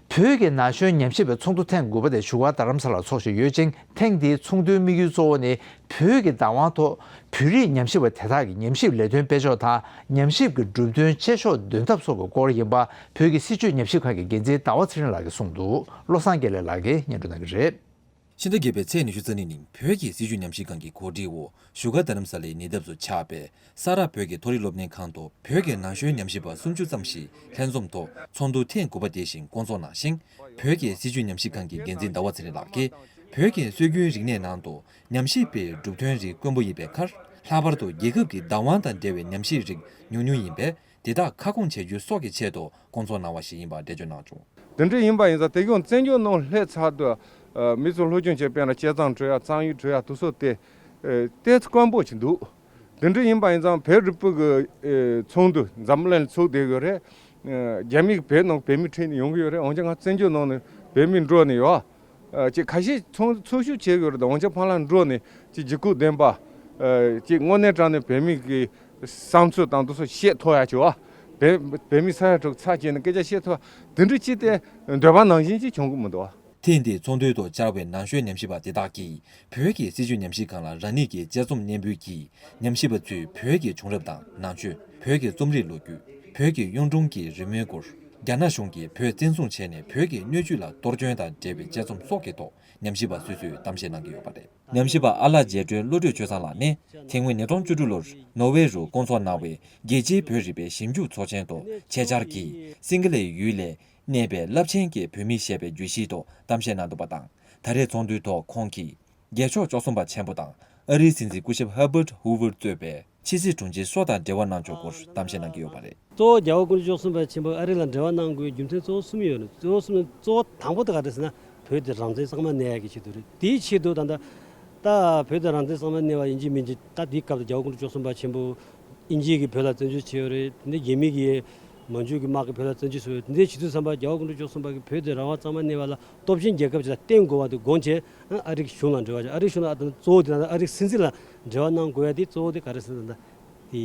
བོད་ཀྱི་ན་གཞོན་ཉམས་ཞིབ་པའི་ཚོགས་འདུ་ཐེངས་དགུ་པ་དེ་བཞུགས་སྒར་རྡ་རམ་ས་ལར་འཚོགས་བཞིན་ཡོད་ཅིང་། ཐེངས་འདིའི་ཚོགས་འདུའི་དམིགས་ཡུལ་གཙོ་བོ་ནི། བོད་ཀྱི་བདག་དབང་ཐོག་བོད་རིགས་ཉམས་ཞིབ་པ་དེ་དག་གི་ཉམས་ཞིབ་ལས་དོན་སྤེལ་ཕྱོགས་དང་། ཉམས་ཞིབ་ཀྱི་གྲུབ་དོན་དཔྱད་ཤོག་འདོན་ཐབས་སོགས་ཀྱི་སྐོར་ཡིན་པ། བོད་ཀྱི་སྲིད་བྱུས་ཉམས་ཞིབ་ཁང་གི་འགན་འཛིན་ཟླ་བ་ཚེ་རིང་ལགས་ཀྱིས་གསུངས་འདུག་བློ་བཟང་དགེ་ལེགས་ལགས་ཀྱིས་སྙན་སྒྲོན་གནང་གི་རེད། ཕྱི་ཟླ་བརྒྱད་པའི་ཚེས་ཉི་ཤུ་རྩ་གཉིས་ཉིན་བོད་ཀྱི་སྲིད་བྱུས་ཉམས་ཞིབ་ཁང་གི་གོ་སྒྲིག་འོག་བཞུགས་སྒར་རྡ་རམ་ས་ལའི་ཉེ་འདབས་སུ་ཆགས་པའི་ས་རཱ་བོད་ཀྱི་མཐོ་རིམ་སློབ་གཉེར་ཁང་དུ་བོད་ཀྱི་ན་གཞོན་ཉམས་ཞིབ་པ་སུམ་ཅུ་ཙམ་ཞིག་ལྷན་འཛོམས་ཐོག་ཚོགས་འདུ་ཐེངས་དགུ་པ་དེ་བཞིན་བསྐོང་ཚོགས་གནང་ཞིང་། བོད་ཀྱི་སྲིད་བྱུས་ཉམས་ཞིབ་ཁང་གི་འགན་འཛིན་ཟླ་བ་ཚེ་རིང་ལགས་ཀྱིས། བོད་ཀྱི་སྲོལ་རྒྱུན་རིག་གནས་ནང་དུ་ཉམས་ཞིབ་པའི་གྲུབ་དོན་རིགས་དཀོན་པོ་ཡིན་པའི་ཁར། ལྷག་པར་དུ་རྒྱལ་ཁབ་ཀྱི་བདག་དབང་དང་འབྲེལ་བའི་ཉམས་ཞིབ་རིགས་ཉུང་ཉུང་ཡིན་པས། དེ་དག་ཁ་སྐོང་བྱ་རྒྱུ་སོགས་ཀྱི་ཆེད་དུ་བསྐོང་ཚོགས་གནང་བ་ཞིག་ཡིན་པ་འགྲེལ་བརྗོད་གནང་བྱུང་། དེ་འདྲ་ཡིན་པ་ཡིན་ཙང་། དེ་གཞུང་བཙན་བྱོལ་ནང་སླེབས་ཚར་དུས། ཨ། མི་ཚོ་སློབ་སྦྱོང་བྱེད་པའི་ནང་དཔྱད་རྩོམ་འབྲི་ཡ། རྩོམ་ཡིག་འབྲི་ཡ་དེ་ཚོ་དེ། ཨེ་ཏོག་ཙམ་དཀོན་པོ་ཞིག་འདུག་དེ་འདྲ་ཡིན་པ་ཡིན་ཙང་བོད་རིག་པའི་གི་ཨེ་ཚོགས་འདུ་འཛམ་གླིང་ལ་ཚོགས་བསྡད་ཡོད་རེད། ཨེ་རྒྱ་མི་གི་བོད་ནང་བོད་མི་ཁྲིད་ནས་ཡོང་གི་ཡོད་རེད། འོན་ཀྱང་ང་བཙན་བྱོལ་ནང་ནས་བོད་མི་འགྲོ་ནས་ཡོད། ཨ་ཅིག་ཁ་ཤས་ཚོགས་འཚོགས་ཞུགས་བྱས་ཡོད་རེད། འོན་ཀྱང་ཕར་ལ་འགྲོ་ནས་ཅིག་ལྗིད་ཁོག་ལྡན་པ། ཨ་ཅིག་དངོས་གནས་དྲང་གནས་བོད་མི་གི་བསམ་ཚུལ་དང་དེ་ཚོ་བཤད་ཐུབ་ཡ་ཅིག་བ། བོད་བོད་མི་ས་ཡ་དྲུག་ཚར་བྱས་ནས་སྐད་ཆ་བཤད་ཐུབ་ཡ་དེ་འདྲ་ཅིག་དེ་འདོད་པ་ནང་བཞིན་ཅིག་བྱུང་གི་མི་འདུག་བ། ཐེངས་འདིའི་ཚོགས་འདུའི་ཐོག་བཅར་བའི་ནང་ཆོས་ཉམས་ཞིབ་པ་དེ་དག་གིས་བོད་ཀྱི་སྲིད་བྱུས་ཉམས་ཞིབ་ཁང་ལ་རང་ཉིད་ཀྱི་དཔྱད་རྩོམ་སྙན་འབུལ་གྱིས། ཉམས་ཞིབ་པ་ཚོས་བོད་ཀྱི་བྱུང་རབས་དང་ནང་ཆོས། བོད་ཀྱི་རྩོམ་རིག་ལོ་རྒྱུས། བོད་ཀྱི་གཡུང་དྲུང་གི་རི་མོའི་སྐོར། རྒྱ་ནག་གཞུང་གིས་བོད་བཙན་བཟུང་བྱས་ནས་བོད་ཀྱི་སྣོད་བཅུད་ལ་གཏོར་སྐྱོན་དང་འབྲེལ་བའི་དཔྱད་རྩོམ་སོགས་ཀྱི་ཐོག་ཉམས་ཞིབ་པ་སོ་སོས་གཏམ་བཤད་གནང་གི་ཡོད་པ་རེད། ཉམས་ཞིབ་པ་ཨ་ལགས་རྗེ་སྒྲོན་བློ་གྲོས་ཆོས་བཟང་ལགས་ནི། ཐེངས་སྔོན་ཉིས་སྟོང་བཅུ་དྲུག་ལོར་ནོར་ཝེ་རུ་བསྐོང་ཚོགས་གནང་བའི་རྒྱལ་སྤྱིའི་བོད་རིག་པའི་ཞིབ་འཇུག་ཚོགས་ཆེན་ཐོག་ཆེད་བཅར་གྱིས། སིང་ག་ལའི་ཡུལ་ལ་གནས་པའི་རླབས་ཆེན་གྱི་བོད་མི་ཞེས་པའི་བརྗོད་གཞིའི་ཐོག་གཏམ་བཤད་གནང་འདུག་པ་དང་། ད་རེས་ཚོགས་འདུའི་ཐོག་ཁོང་གིས། རྒྱལ་མཆོག་བཅུ་གསུམ་པ་ཆེན་པོ་དང་ཨ་རིའི་སྲིད་འཛིན་སྐུ་ཞབས་ཧར་བྷར་ཧུ་ཝར་གཙོས་པའི་ཕྱི་སྲིད་དྲུང་ཆེ་སོགས་དང་འབྲེལ་བ་གནང་ཕྱོགས་སྐོར་གཏམ་བཤད་གནང་གི་ཡོད་པ་རེད། གཙོ་བོ་རྒྱལ་བ་སྐུ་ཕྲེང་བཅུ་གསུམ་པ་ཆེན་པོ་ཨ་རི་ལ་འབྲེལ་བ་གནང་དགོས་རྒྱུ་མཚན་གཙོ་བོ་གསུམ་ཡོད་རེད། གཙོ་བོ་གསུམ་ནི་གཙོ་བོ་དང་པོ་དེ་ག་རེ་རེད་ཟེར་ན། བོད་དེ་རང་བཙན་གཙང་མ་གནས་ཡག་གི་ཆེད་དུ་རེད། དེའི་ཆེད་དུ་ད་ལྟ་ད་བོད་དེ་རང་བཙན་གཙང་མ་གནས་པ་ཡིན་གཅིག་མིན་གཅིག་ད་དེའི་སྐབས་དུ་རྒྱལ་བ་སྐུ་ཕྲེང་བཅུ་གསུམ་པ་ཆེན་པོ་དབྱིན་ཇི་གིས་བོད་ལ་བཙན་བྱོལ་བྱས་ཡོད་རེད། དེ་ནས་རྒྱ་མི་གིས་མན་ཇུ་གི་དམག་གིས་བོད་ལ་བཙན་བྱོལ་བཟོས་ཡོད། དེ་འདྲའི་བྱེད་དུས་ཙམ་པ་རྒྱལ་བ་སྐུ་ཕྲེང་བཅུ་གསུམ་པ་གིས་བོད་དེ་རང་དབང་གཙང་མ་གནས་པ་ལ་སྟོབས་ཆེན་རྒྱལ་ཁབ་ཅིག་ལ་བརྟེན་དགོས་པ་དེ་དགོངས་བྱས། ཨ་རིའི་གཞུང་ལ་འབྲེལ་བ་བྱས། ཨ་རིའི་གཞུང་ལ་ད་གཙོ་བོ་དེ་ད་ཨ་རིའི་སྲིད་འཛིན་ལ་འབྲེལ་བ་གནང་དགོས་ཡ་དེ་གཙོ་བོ་དེ་ག་རེ་ཟེར་ན། ད་དེ་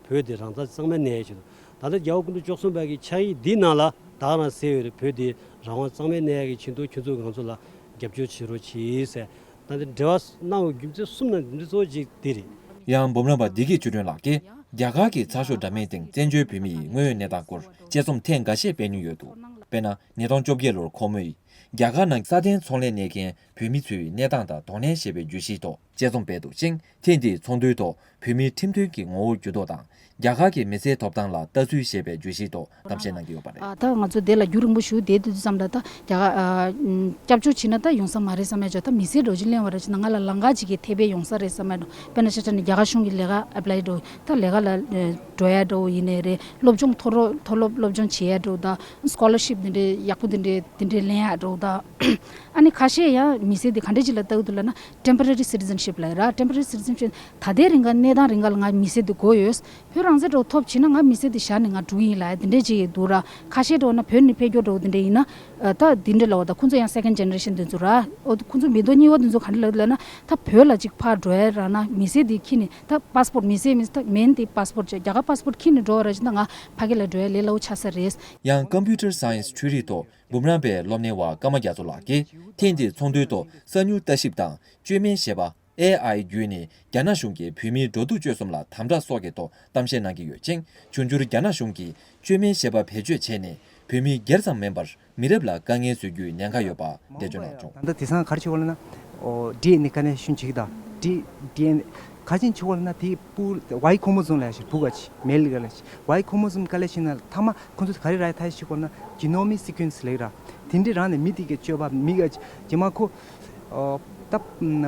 བོད་དེ་རང་དབང་གཙང་མ་གནས་ཡ་ཆེད་དུ། ད་ལྟ་རྒྱལ་བ་སྐུ་ཕྲེང་བཅུ་གསུམ་པ་གི་ཕྱག་ཡིག་འདིའི་ནང་ལ་ད་ག་རང་གསལ་ཡོད་རེད། བོད་དེ་རང་དབང་གཙང་མ་གནས་ཡ་གི་ཆེད་དུ་ཁྱོད་ཚོས་ང་ཚོ་ལ་རྒྱབ་སྐྱོར་བྱེད་རོགས་གྱིས་ཟེར། ད་ལྟ་འབྲེལ་བ་གནང་བའི་རྒྱུ་མཚན་གསུམ་ནང་རྒྱུ་མཚན་གཙོ་བོ་གཅིག་དེ་རེད། ཡང་འབུམ་རམས་པ་བདེ་སྐྱིད་ཆོས་སྒྲོན་ལགས་ཀྱིས། རྒྱ་གར་གྱི་ཚགས་ཤོག་འདྲ་མིན་སྟེང་བཙན་བྱོལ་བོད་མིའི་དངོས་ཡོད་གནས་སྟངས་སྐོར་དཔྱད་རྩོམ་ཐེངས་འགའ་ཤས་སྤེལ་མྱོང་ཡོད་འདུག་དཔེར་ན། ཉིས་སྟོང་བཅོ་བརྒྱད་ལོར་ཁོ་མོས། རྒྱ་གར་ནང་ས་གདན་ཚོང་ལས་གནས་མཁན་བོད་མི་ཚོའི་གནས་སྟངས་དང་དོ་ནན་ཞེས་པའི་བརྗོད་གཞིའི་ཐོག་དཔྱད་རྩོམ་སྤེལ་འདུག་ཅིང་། ཐེངས་འདིའི་ཚོགས་འདུའི་ཐོག་བོད་མིའི་ཁྲིམས་མཐུན་གྱི་ངོ་བོར་འགྱུར་ལྡོག་དང་། རྒྱ་གར་གྱི་མི་སེར་ཐོབ་ཐང་ལ་ལྟ་ཚུལ་ཞེས་པའི་བརྗོད་གཞིའི་ཐོག་གཏམ་བཤད་གནང་གི་ཡོད་པ་རེད། ཨ་ད་ང་ཚོ་དེ་ལ་རྒྱུན་རིང་པོ་ཞུ་བསྡད་དུས་ཙམ་ལ། ད་རྒྱ་གར་ཨ་ཨམ་སྐྱབས་བཅོལ་བྱས་ན་ད་ཡོང་ས་མ་རེད་བསམ་ཡ་ཅིག་ད་མི་སེར་འགྲོ་གཅིག་གླེང་བ་རེད་བྱས་ན་ང་ལ་ལམ་ཁ་ཅིག་གི་ཐེ་བའི་ཡོང་ས་རེད་བསམ་ཡ་འགྲོ། དཔེར་ན་ཆ་བཞག་ན་རྒྱ་གར་གཞུང་གི་ལས་ཀ་ཨེབ་ལའི་འགྲོ། ད་ལས་ཀ་ལ་ཨ་འགྲོ་ཡ་འགྲོ་ཡིན་ནའི་རེད། སློབ་སྦྱོང་མཐོ་རོགས་མཐོ་སློབ་སློབ་སྦྱོང་བྱེད་ཡ་འགྲོ། ད་སི་ཀོ་ལར་ཤིབ་འདི་འདྲའི་ཡག་པོ་འདི་འདྲའི་འདི་འདྲའི་ལེན་ཡ་འགྲོ། ད་ཨ་ནི་ཁ་ཤས་ཡང་མི་སེར་འདི་ག་འདྲ་ཅིག་ལ་ལྟ་གི་འདུག་ལབ་ན། ཊེམ་པོ་རེ་རི་སི་ཊི་ཟན་ཤིབ་ལབ་ཡ་ར། ཊེམ་པོ་རེ་རི་སི་ཊི་ཟན་ཤིབ་ད་ལྟའི་རིང་ག་གནས་སྟངས་རིང་ག་ལ་ང་མི་སེར་འདི་དགོས་ཡོད། བོད་རང་བཙན་འདྲ་བོ་ཐོབ་བྱས་ན་ང་མི་སེར་འདི་བཞག་ནས་ང་འགྲོ་གི་ཡིན་ལབ་ཡ་འདི་འདྲའི་ཅིག་འདུག་ར། ཁ་ཤས་འདྲ་བོ་ན་བོད་ནས་ཕེབས་རྒྱུ་འདྲ་བོ་འདི་འདྲ་ཡིན་ན། ཨ་ད་འདི་འདྲ་ལབ་པ། ད་ཁོང་ཚོ་ཡང་སེ་ཀེན་ཌི་ཇེ་ནེ་རེ་ཤན་འདི་ཚོ་ར། ཨོ་ཁོང་ཚོ་མི་ཐོག་གཉིས་པ་འདི་ཚོ་ག་འདྲ་ལབ་ལབ་ན། ད་བོད་ལ་ཅིག་ཕར་འགྲོ་ཡ་ར་ན་མི་སེར་འདི་ཁྱེར་ནས། ད་པཱ་སི་པོར་མི་སེར་མི་སེར་ད་མེན་དེ་པཱ་སི་པོར་བྱས། རྒྱ་གར་པཱ་སི་པོར་ཁྱེར་ནས་འགྲོ་བ་ར་བྱས་ན་ང་ཕ་གི་ལ་འགྲོ་ཡ་ལས་སླ་བོ་ཆགས་ས་རེད། ཡང་ཀམ་པུ་ཊར་སའེན་སི་འཕྲུལ་རིག་ཐོག་འབུམ་རམས་པའི་སློབ་གཉེར་བ་ཀརྨ་རྒྱ་མཚོ་ལགས་ཀྱིས། ཐེངས་འདིའི་ཚོགས་འདུའི་ཐོག་གསང་མྱུལ་ལྟ་ཞིབ་དང་བཅོས་མིན་ཞེས་པ་ཨེ་ཨའི་བརྒྱུད་ནས་རྒྱ་ནག་གཞུང་གིས་བོད་མིའི་འགྲོ་འདུག་སྤྱོད་གསུམ་ལ་དམ་དྲག་སོགས་ཀྱི་ཐོག་གཏམ་བཤད་གནང་གི་ཡོད་ཅིང་། འབྱུང་འགྱུར་རྒྱ་ནག་གཞུང་གིས་བཅོས་མིན་ཞེས་པ་བེད་སྤྱོད་བྱས་ནས་བོད་མི་སྒེར་ཙམ་མིན་པར་མི་རབས་ལ་དཀའ་ངལ་བཟོ་རྒྱུའི་ཉེན་ཁ་ཡོད་པ་འགྲེལ་བརྗོད་གནང་བྱུང་། ད་ལྟ་དེང་སང་ག་རེ་བྱེད་དགོས་ལབ་ན། ཨོ་ཌི་ཨེན་ཨེ་ག་ནས་ཤུན་བྱེད་ཀྱི་ད། ཌི་ཌི་ཨེན་ཨེ་ག་ཅིན་བྱེད་དགོས་ལབ་ན། དེ་ཕྲུ་གུ་ཝའི་ཁོ་མོ་ཟོམ་ལབ་ཡ་ཞིག་ཕྲུ་གུ་ཅིག་མེལ་ག་ལ་ཞིག་ཝའི་ཁོ་མོ་ཟོམ་ག་ལ་ཞིག་ན་ཐ་མ་ཁོ་ཚོ་ག་རེ་རག་ཡ་ཐག་ཞིག་དགོས་ན་ཇི་ནོ་མིག་སི་ཀུན་སི་ལབ་ཀྱི་ར། དེ་འདྲའི་རང་ནས་མི་དེ་གའི་སྤྱོད་པ་མི་ག་ཅིག་རྗེས་མ་ཁོ་ཨོ་ད་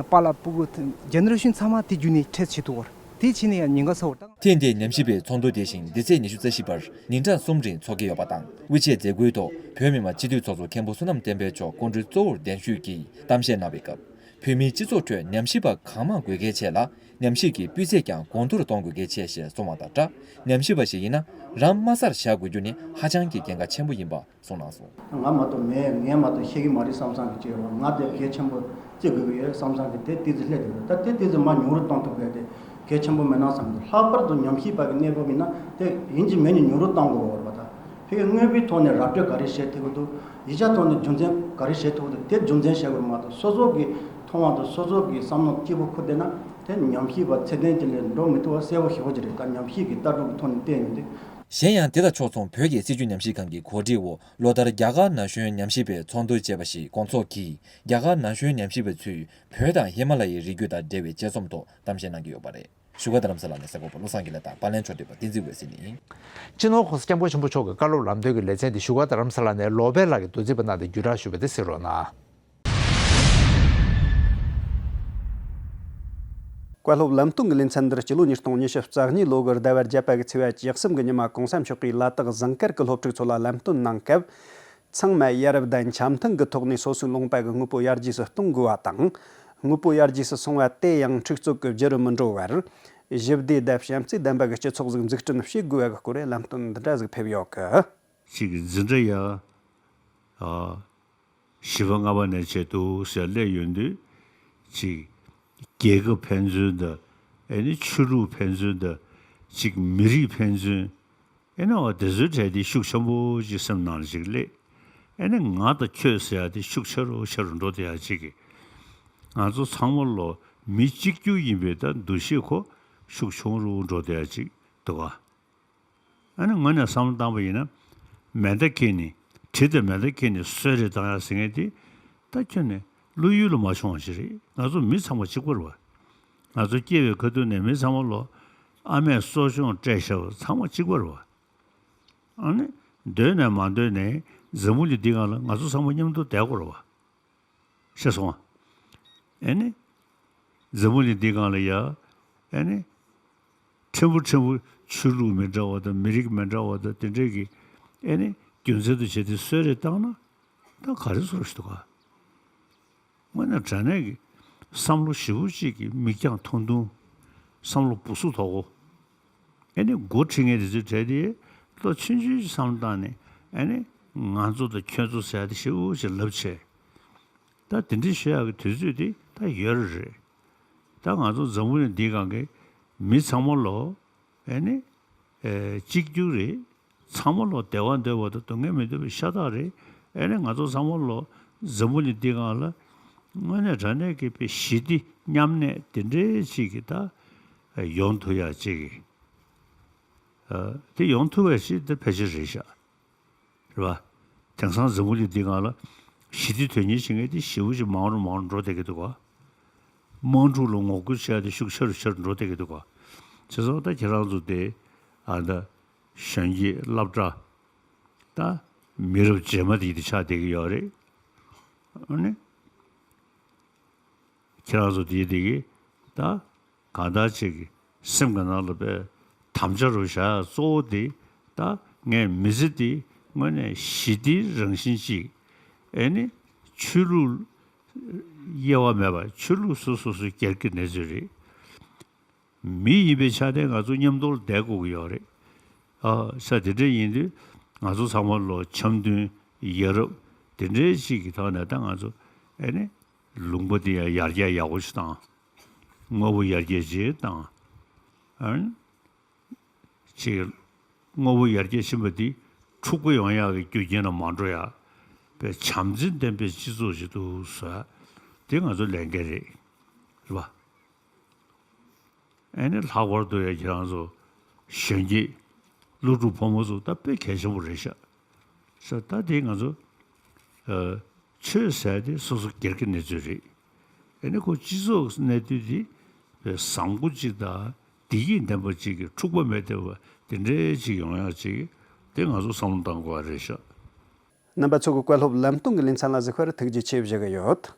པཱ་ལགས་ཕྲུ་གུ་ཇེ་ནེ་རེ་ཤན་ཚང་མ་དེ་བརྒྱུད་ནས་ཊེ་སི་ཊི་བྱེད་ཐུབ་ཀྱི་རེད། དེ་བྱས་ནས་ཡང་ཉེན་ཁ་ཚ་བོ་རེད། ཐེངས་འདིའི་ཉམས་ཞིབ་པའི་ཚོགས་འདུ་དེ་བཞིན་འདི་ཚེས་ཉི་ཤུ་རྩ་བཞི་བར་ཉིན་གྲངས་གསུམ་རིང་འཚོགས་ཀྱི་ཡོད་པ་དང་། དབུ་འབྱེད་མཛད་སྒོའི་ཐོག་བོད་མི་མང་སྤྱི་འཐུས་ཚོགས་གཙོ་མཁན་པོ་བསོད་ནམས་བསྟན་འཕེལ་མཆོག་སྐུ་མགྲོན་གཙོ་བོར་གདན་ཞུས་ཀྱིས་གཏམ་བཤད་གནང་བའི་སྐབས། བོད་མིའི་སྤྱི་ཚོགས་ཁྲོད་ཉམས་ཞིབ་པ་གང་མང་དགོས་གལ་ཆེ་ལ། ཉམས་ཞིབ་ཀྱི་སྤུས་ཚད་ཀྱང་གོང་མཐོར་གཏོང་དགོས་གལ་ཆེ་ཞེས་གསུངས་པ་དང་སྦྲགས། ཉམས་ཞིབ་པ་ཞིག་ཡིན་ན་རང་དམའ་སར་བཞག་དགོས་རྒྱུ་ནི་ཧ་ཅང་གི་གལ་འགངས་ཆེན་པོ་ཡིན་པ་གསུངས་གནང་སོང་། ང་མ་གཏོགས་མེད། ངས་མ་གཏོགས་ཤེས་ཀྱི་མ་རེད་བསམ་བསམ་གྱི་བྱས་པ། ང་དེ་གལ་ཆེན་པོ་བརྩི་དགོས་ཀྱི་ཡོད་བསམ་བསམ་གྱི་དེ་ཏོག་ཙམ་སླེབས་འདུག་ད་དེ་ཏོག་ཙམ་མར་ཉུང་རུ་གཏོང་ཐུབ་དགོས་དེ་གལ་ཆེན་པོ་མེད་ན་བསམ་འདུག་ལྷག་པར་དུ་ཉམས་ཞིབ་པ་གི་གནས་བབ་ཡིན་ན་དེ་ཡིན་གཅིག་མིན་གཅིག་ཉུང་རུ་གཏོང་དགོས་པ་རེད་པ། ད་ཕ་གི་དངོས་པོའི་ཐོག་ནས་ར་སྤྲོད་ག་རེ་བྱེད་ཐུབ་ཀྱི་འདུག་ཡིག་ཆ་ཐོག་ནས་རྒྱུ་མཚན་ག་རེ་བྱེད་ཐུབ་ཀྱི་འདུག་དེ་རྒྱུ་མཚན་བཤད་དགོས་མ་གཏོགས་སོ་སོ་གི་མཐོང་བ་དང་སོ་སོ་གི་བསམ་བློ་སྐྱིད་པོ་ཁུར་བསྡད་ན་དེ་ཉམས་ཞིབ་པ་ཚད་ལྡན་ཅིག་ལས་འགྲོ་མི་ཐུབ་པ་གསལ་པོ་ཞེ་པོ་ཅིག་རེད། ད་ཉམས་ཞིབ་ཀྱི་ལྟ་གྲུབ་ཀྱི་ཐོག་ནས་བལྟས་ཡོང་དུས། གཞན་ཡང་དེ་དང་ཕྱོགས་མཚུངས་བོད་ཀྱི་སྲིད་བྱུས་ཉམས་ཞིབ་ཁང་གི་གོ་སྒྲིག་འོག་ལོ་ལྟར་རྒྱ་གར་ན་གཞོན་ཉམས་ཞིབ་པའི་ཚོགས་འདུ་ཅེས་པ་ཞིག་སྐོང་ཚོགས་ཀྱིས། རྒྱ་གར་ན་གཞོན་ཉམས་ཞིབ་པ་ཚོས་བོད་དང་ཧི་མ་ལ་ཡའི་རི་རྒྱུད་དང་འབྲེལ་བའི་དཔྱད་རྩོམ་ཐོག་གཏམ་བཤད་གནང་གི་ཡོད་པ་རེད། བཞུགས་སྒར་རྡ་རམ་ས་ལ་ནས་གསར་འགོད་པ་བློ་བཟང་དགེ་ལེགས་དང་པར་ལེན་ཕྱོགས་སྒྲིག་པ་བསྟན་འཛིན་འོད་ཟེར་ནས་ཡིན། སྤྱི་ནོར་༸གོང་ས་༸སྐྱབས་མགོན་ཆེན་པོ་མཆོག་གི་བཀའ་སློབ་ལམ་སྟོན་གྱི་ལེ་ཚན་དེ་བཞུགས་སྒར་རྡ་རམ་ས་ལ་ནས་ལོ་པཎ་ལགས་ཀྱིས་མདོ་རྩིས་པ་རྣམས་དང་བརྒྱུད་བསྒྲགས་ཞུ་བ་དེ་གཟིགས་རོགས་གནང་། བཀའ་སློབ་ལམ་སྟོན་གྱི་ལེ་ཚན་འདིར་སྤྱི་ལོ་ཉིས་སྟོང་ཉི་ཤུ་རྩ་གཉིས་ལོ་གི་ཟླ་བ་བརྒྱད་པ་གི་ཚེས་པ་བཅུ་གསུམ་གྱི་ཉི་མ་༸གོང་ས་མཆོག་གིས་ལ་དྭགས་ཟངས་དཀར་གྱི་སློབ་ཕྲུག་ཚོ་ལ་ལམ་སྟོན་གནང་སྐབས། ཚང་མས་ཡ་རབས་དང་འཆམ་མཐུན་གྱི་ཐོག་ནས་སོ་སོའི་ལུང་པ་གི་དངོས་པོ་ཡར་རྒྱས་སུ་གཏོང་དགོས་པ་དང་ དངོས་པོ་ཡར་རྒྱས་སུ་སོང་བ་དེ་ཡང་འཁྲུག་རྩོད་ཀྱི་རྒྱུ་རུ་མི་འགྲོ་བར། ཞི་བདེ་དང་བྱམས་བརྩེ་ལྡན་པ་གི་སྤྱི་ཚོགས་ཟིག་འཛུགས་སྐྲུན་བྱེད་དགོས་པ་གི་སྐོར་ལམ་སྟོན་འདི་འདྲ་ཟིག་ཕེབས་ཡོད་གི། ཅིག་འཛིན་གྲྭ་ཡ། ཨ། བཞི་པ་ལྔ་པ་ནས་བྱས་འདུག་ཟེར་སླེབས་ཡོང་དུས། ཅིག་རྒྱལ་ཁབ་ཕན་ཚུན་དང་། ཨེ་ནི་ཆོས་ལུགས་ཕན་ཚུན་དང་། ཅིག་མི་རིགས་ཕན་ཚུན། ཨེ་ནི་འོ་དེ་ཚོའི་གྲས་དེ་ཤུགས་ཆེན་པོ་ཅིག་སེམས་ནང་ལ་ཅིག་སླེབས། ཨེ་ནི་ང་དང་ཁྱོད་ཟེར་ཡ་དེ་ཤུགས་ཆེ་རུ་ཆེ་རུ་འགྲོ་བསྡད་ཡ་ཅིག་གི། ང་ཚོ་ཚང་མ་ལོ་མི་གཅིག་གྱུར་ཡིན་པའི་ད་འདུ་ཤེས་ཁོ་ཤུགས་ཆུང་རུ་འགྲོ་བསྡད་ཡ་ཅིག་འདུག་ག། ཨ་ནི་ངོས་ནས་བསམ་བློ་བཏང་པ་ཡིན་ན། མེ་མདའ་འཁྱེར་ནས། གྲི་དང་མེ་མདའ་འཁྱེར་ནས་གསོད་རེས་བཏང་ཡག་ཟེར་མཁན་དེ། ད་ཁྱོན་ནས་བློ་ཡུལ་ལ་མ་བྱུང་བ་ཞིག་རེད། ང་ཚོ་མི་ཚང་མ་གཅིག་པ་རེད་བ། ང་ཚོ་སྐྱེས་པའི་ཁ་ཐུག་ནས་མི་ཚང་མ་ལོ། ཨ་མས་གསོ་སྦྱོང་སྤྲད་བཞག་པ་ཚང་མ་གཅིག་པ་རེད་བ། ཨ་ནི། འདོད་ནས་མ་འདོད་ནས་འཛམ་བུ་གླིང་འདི་སྒང་ལ་ང་ཚོ་ཚང་མ་མཉམ་དུ་བསྡད་དགོས་རེད་བ། ཤེས་སོང་ཨ། ཨེ་ནི། འཛམ་བུ་གླིང་འདི་སྒང་ལ་ཡ། ཨེ་ནི། ཕྲན་བུ་ཕྲན་བུ་ཆོས་ལུགས་མི་འདྲ་བ་དང་མི་རིགས་མི་འདྲ་བ་དང་དེ་འདྲས་ཀྱི། ཨེ་ནི། རྒྱུ་མཚན་དུ་བྱས་ཏེ་གསོད་རེས་བཏང་ན། ད་ག་རེ་བཟོ་ར་ཞིག་འདུག་ག། དངོས་གནས་དྲང་གནས་ཀྱི་བསམ་བློ་ཞེ་པོ་ཅིག་གི་མིག་རྒྱང་ཐུང་ཐུང་། བསམ་བློ་སྦུ་སུབ་དོག་པོ། ཨེ་ནི་འགོ་ཁྲིད་མཁན་དེ་ཚོའི་གྲས་དེ་བློ་ཆུང་ཆུང་ཞིག་བསམ་བློ་བཏང་ནས། ཨེ་ནི་ང་ཚོ་དང་ཁྱོད་ཚོ་ཟེར་ཡ་དེ་ཞེ་པོ་ཞིག་ལབ་བྱས། ད་དེ་འདྲ་ཞུ་ཡག་གི་དུས་ཚོད་དེ་ད་ཡོད་རེད། ད་ང་ཚོ་འཛམ་བུ་གླིང་འདིའི་སྒང་གི་མི་ཚང་མ་ལོ། ཨེ་ནི། ཨེ། གཅིག་གྱུར་རེད། ཚང་མ་ལོ་བདེ་བ་འདོད་པ་དང་སྡུག་བསྔལ་མི་འདོད་པའི་ཤ་སྟག་རེད། ཨེ་ནི་ང་ཚོ་ཚང་མ་ལོ་འཛམ་བུ་གླིང་འདི་སྒང་ལ་དངོས་གནས་དྲང་གནས་ཀྱི་དཔེ་ཞི་བདེ་མཉམ་གནས་དེ་འདྲའི་ཅིག་གི་ད་ཡོང་ཐུབ་ཡ་ཅིག་གི། ཨ། དེ་ཡོང་ཐུབ་པ་ཞིག་དེ་ཕལ་ཆེར་རེད་ཤག། རེད་བ། དེང་སང་འཛམ་བུ་གླིང་འདི་སྒང་ལ་ཞི་བདེ་དོན་གཉེར་བྱེད་མཁན་དེ་ཞེ་པོ་ཅིག་མང་རུ་མང་རུ་འགྲོ་བསྡད་ཀྱི་འདུག་ག། དམག་འཁྲུག་ལ་ངོ་རྒོལ་བྱེད་ཡ་དེ་ཤུགས་ཆེ་རུ་ཆེ་རུ་འགྲོ་བསྡད་ཀྱི་འདུག་ག། བྱས་ཙང་ད་ཁྱེད་རང་ཚོ་དེ། ཨ། ད་གཞོན་སྐྱེས་སློབ་གྲྭ། ད་མི་རབས་རྗེས་མ་དེ་དེ་ཆགས་བསྡད་ཀྱི་ཡོད་རེད། ཨ་ནི། ཁྱེད་རང་ཚོ་དེའི་དེ་གི་ད་གང་ལྟར་ཅིག་གི་སེམས་ཀྱི་ནང་ལ་དཔེ་དམ་བཅའ་རུ་བཞག་གཙོ་བོ་དེ། ད་ངས་མི་ཚེ་འདི་དངོས་གནས་ཞི་བདེའི་རང་བཞིན་ཅིག། ཨེ་ནི་ཆོས་ལུགས་དབྱེ་བ་མེད་པར་ཆོས་ལུགས་སོ་སོ་སོ་སྒེར་གྱི་གནས་ཚུལ་རེད། མི་ཡིན་པའི་ཆ་ནས་ང་ཚོ་མཉམ་དུ་བསྡད་དགོས་ཀྱི་ཡོད་རེད། ཨ། ས་དེ་འདྲ་ཡིན་དུས་ང་ཚོ་ཚང་མ་ལོ་འཆམ་མཐུན་ཡ་རབས་དེ་འདྲའི་ཅིག་གི་ཐོག་ནས་ད་ང་ཚོ། ཨེ་ནི། ལུང་པ་དེ་ཡང་ཡར་རྒྱས་ཡག་པོ་ཞིག་བཏང་། དངོས་པོ་ཡར་རྒྱས་ཅིག་བཏང་། ཨ་ནི། ཅིག། དངོས་པོ་ཡར་རྒྱས་ཕྱིན་པ་འདི་འཁྲུག་པ་ཡོང་ཡག་གི་རྒྱུ་རྐྱེན་ལ་མ་འགྲོ་ཡག། དཔེ་བྱམས་བརྩེ་ལྡན་པའི་སྤྱི་ཚོགས་ཤིག་ཏུ་བཟོ་ཡག་དེ་ང་ཚོ་ལས་འགན་རེད། རེད་པ། ཨེ་ནི་ལྷག་པར་དུ་ཡང་ཁྱེད་རང་ཚོ་གཞོན་སྐྱེས་སློབ་ཕྲུག་ཕོ་མོ་ཚོ་ད་དཔེ་གལ་ཆེན་པོ་རེད་ཤག། ས་ད་དེ་ང་ཚོ། ཨ། ཆོས་ཟེར་དེ་སོ་སོ་སྒེར་གྱི་གནས་ཚུལ་རེད། ཨེ་ནི་ཁོ་སྤྱི་ཚོགས་གནས་དུས་དེ་བཟང་པོ་གཅིག་དང་བདེ་སྐྱིད་ལྡན་པ་གཅིག་གི་འཁྲུག་པ་མེད་བསྡད་པ་དེ་འདྲའི་གཅིག་ཡོང་ཡག་གཅིག་དེ་ང་ཚོ་བསམ་བློ་བཏང་དགོས་པ་རེད་ཤག། རྣམ་པ་ཚོ་གི་བཀའ་སློབ་ལམ་སྟོན་གྱི་ལེ་ཚན་ལ་གཟིགས་པར་ཐུགས་རྗེ་ཆེ་ཞུ་གི་ཡོད།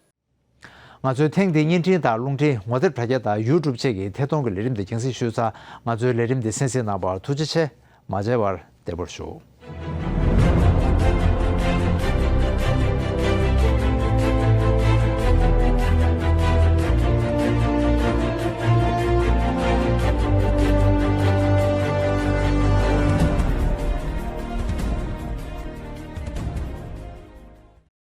ང་ཚོའི་ཐེངས་འདིའི་བརྙན་འཕྲིན་དང་རླུང་འཕྲིན་ངོ་དེབ་དྲ་རྒྱ་དང་ཡུ་ཊུབ་བཅས་ཀྱི་ཐད་གཏོང་གི་ལས་རིམ་དེ་རྒྱང་སྲིང་ཞུས་ཚར། ང་ཚོའི་ལས་རིམ་འདི་གསན་གཟིགས་གནང་བར་ཐུགས་རྗེ་ཆེ། མ་མཇལ་བར་བདེ་པོར་བཞུགས།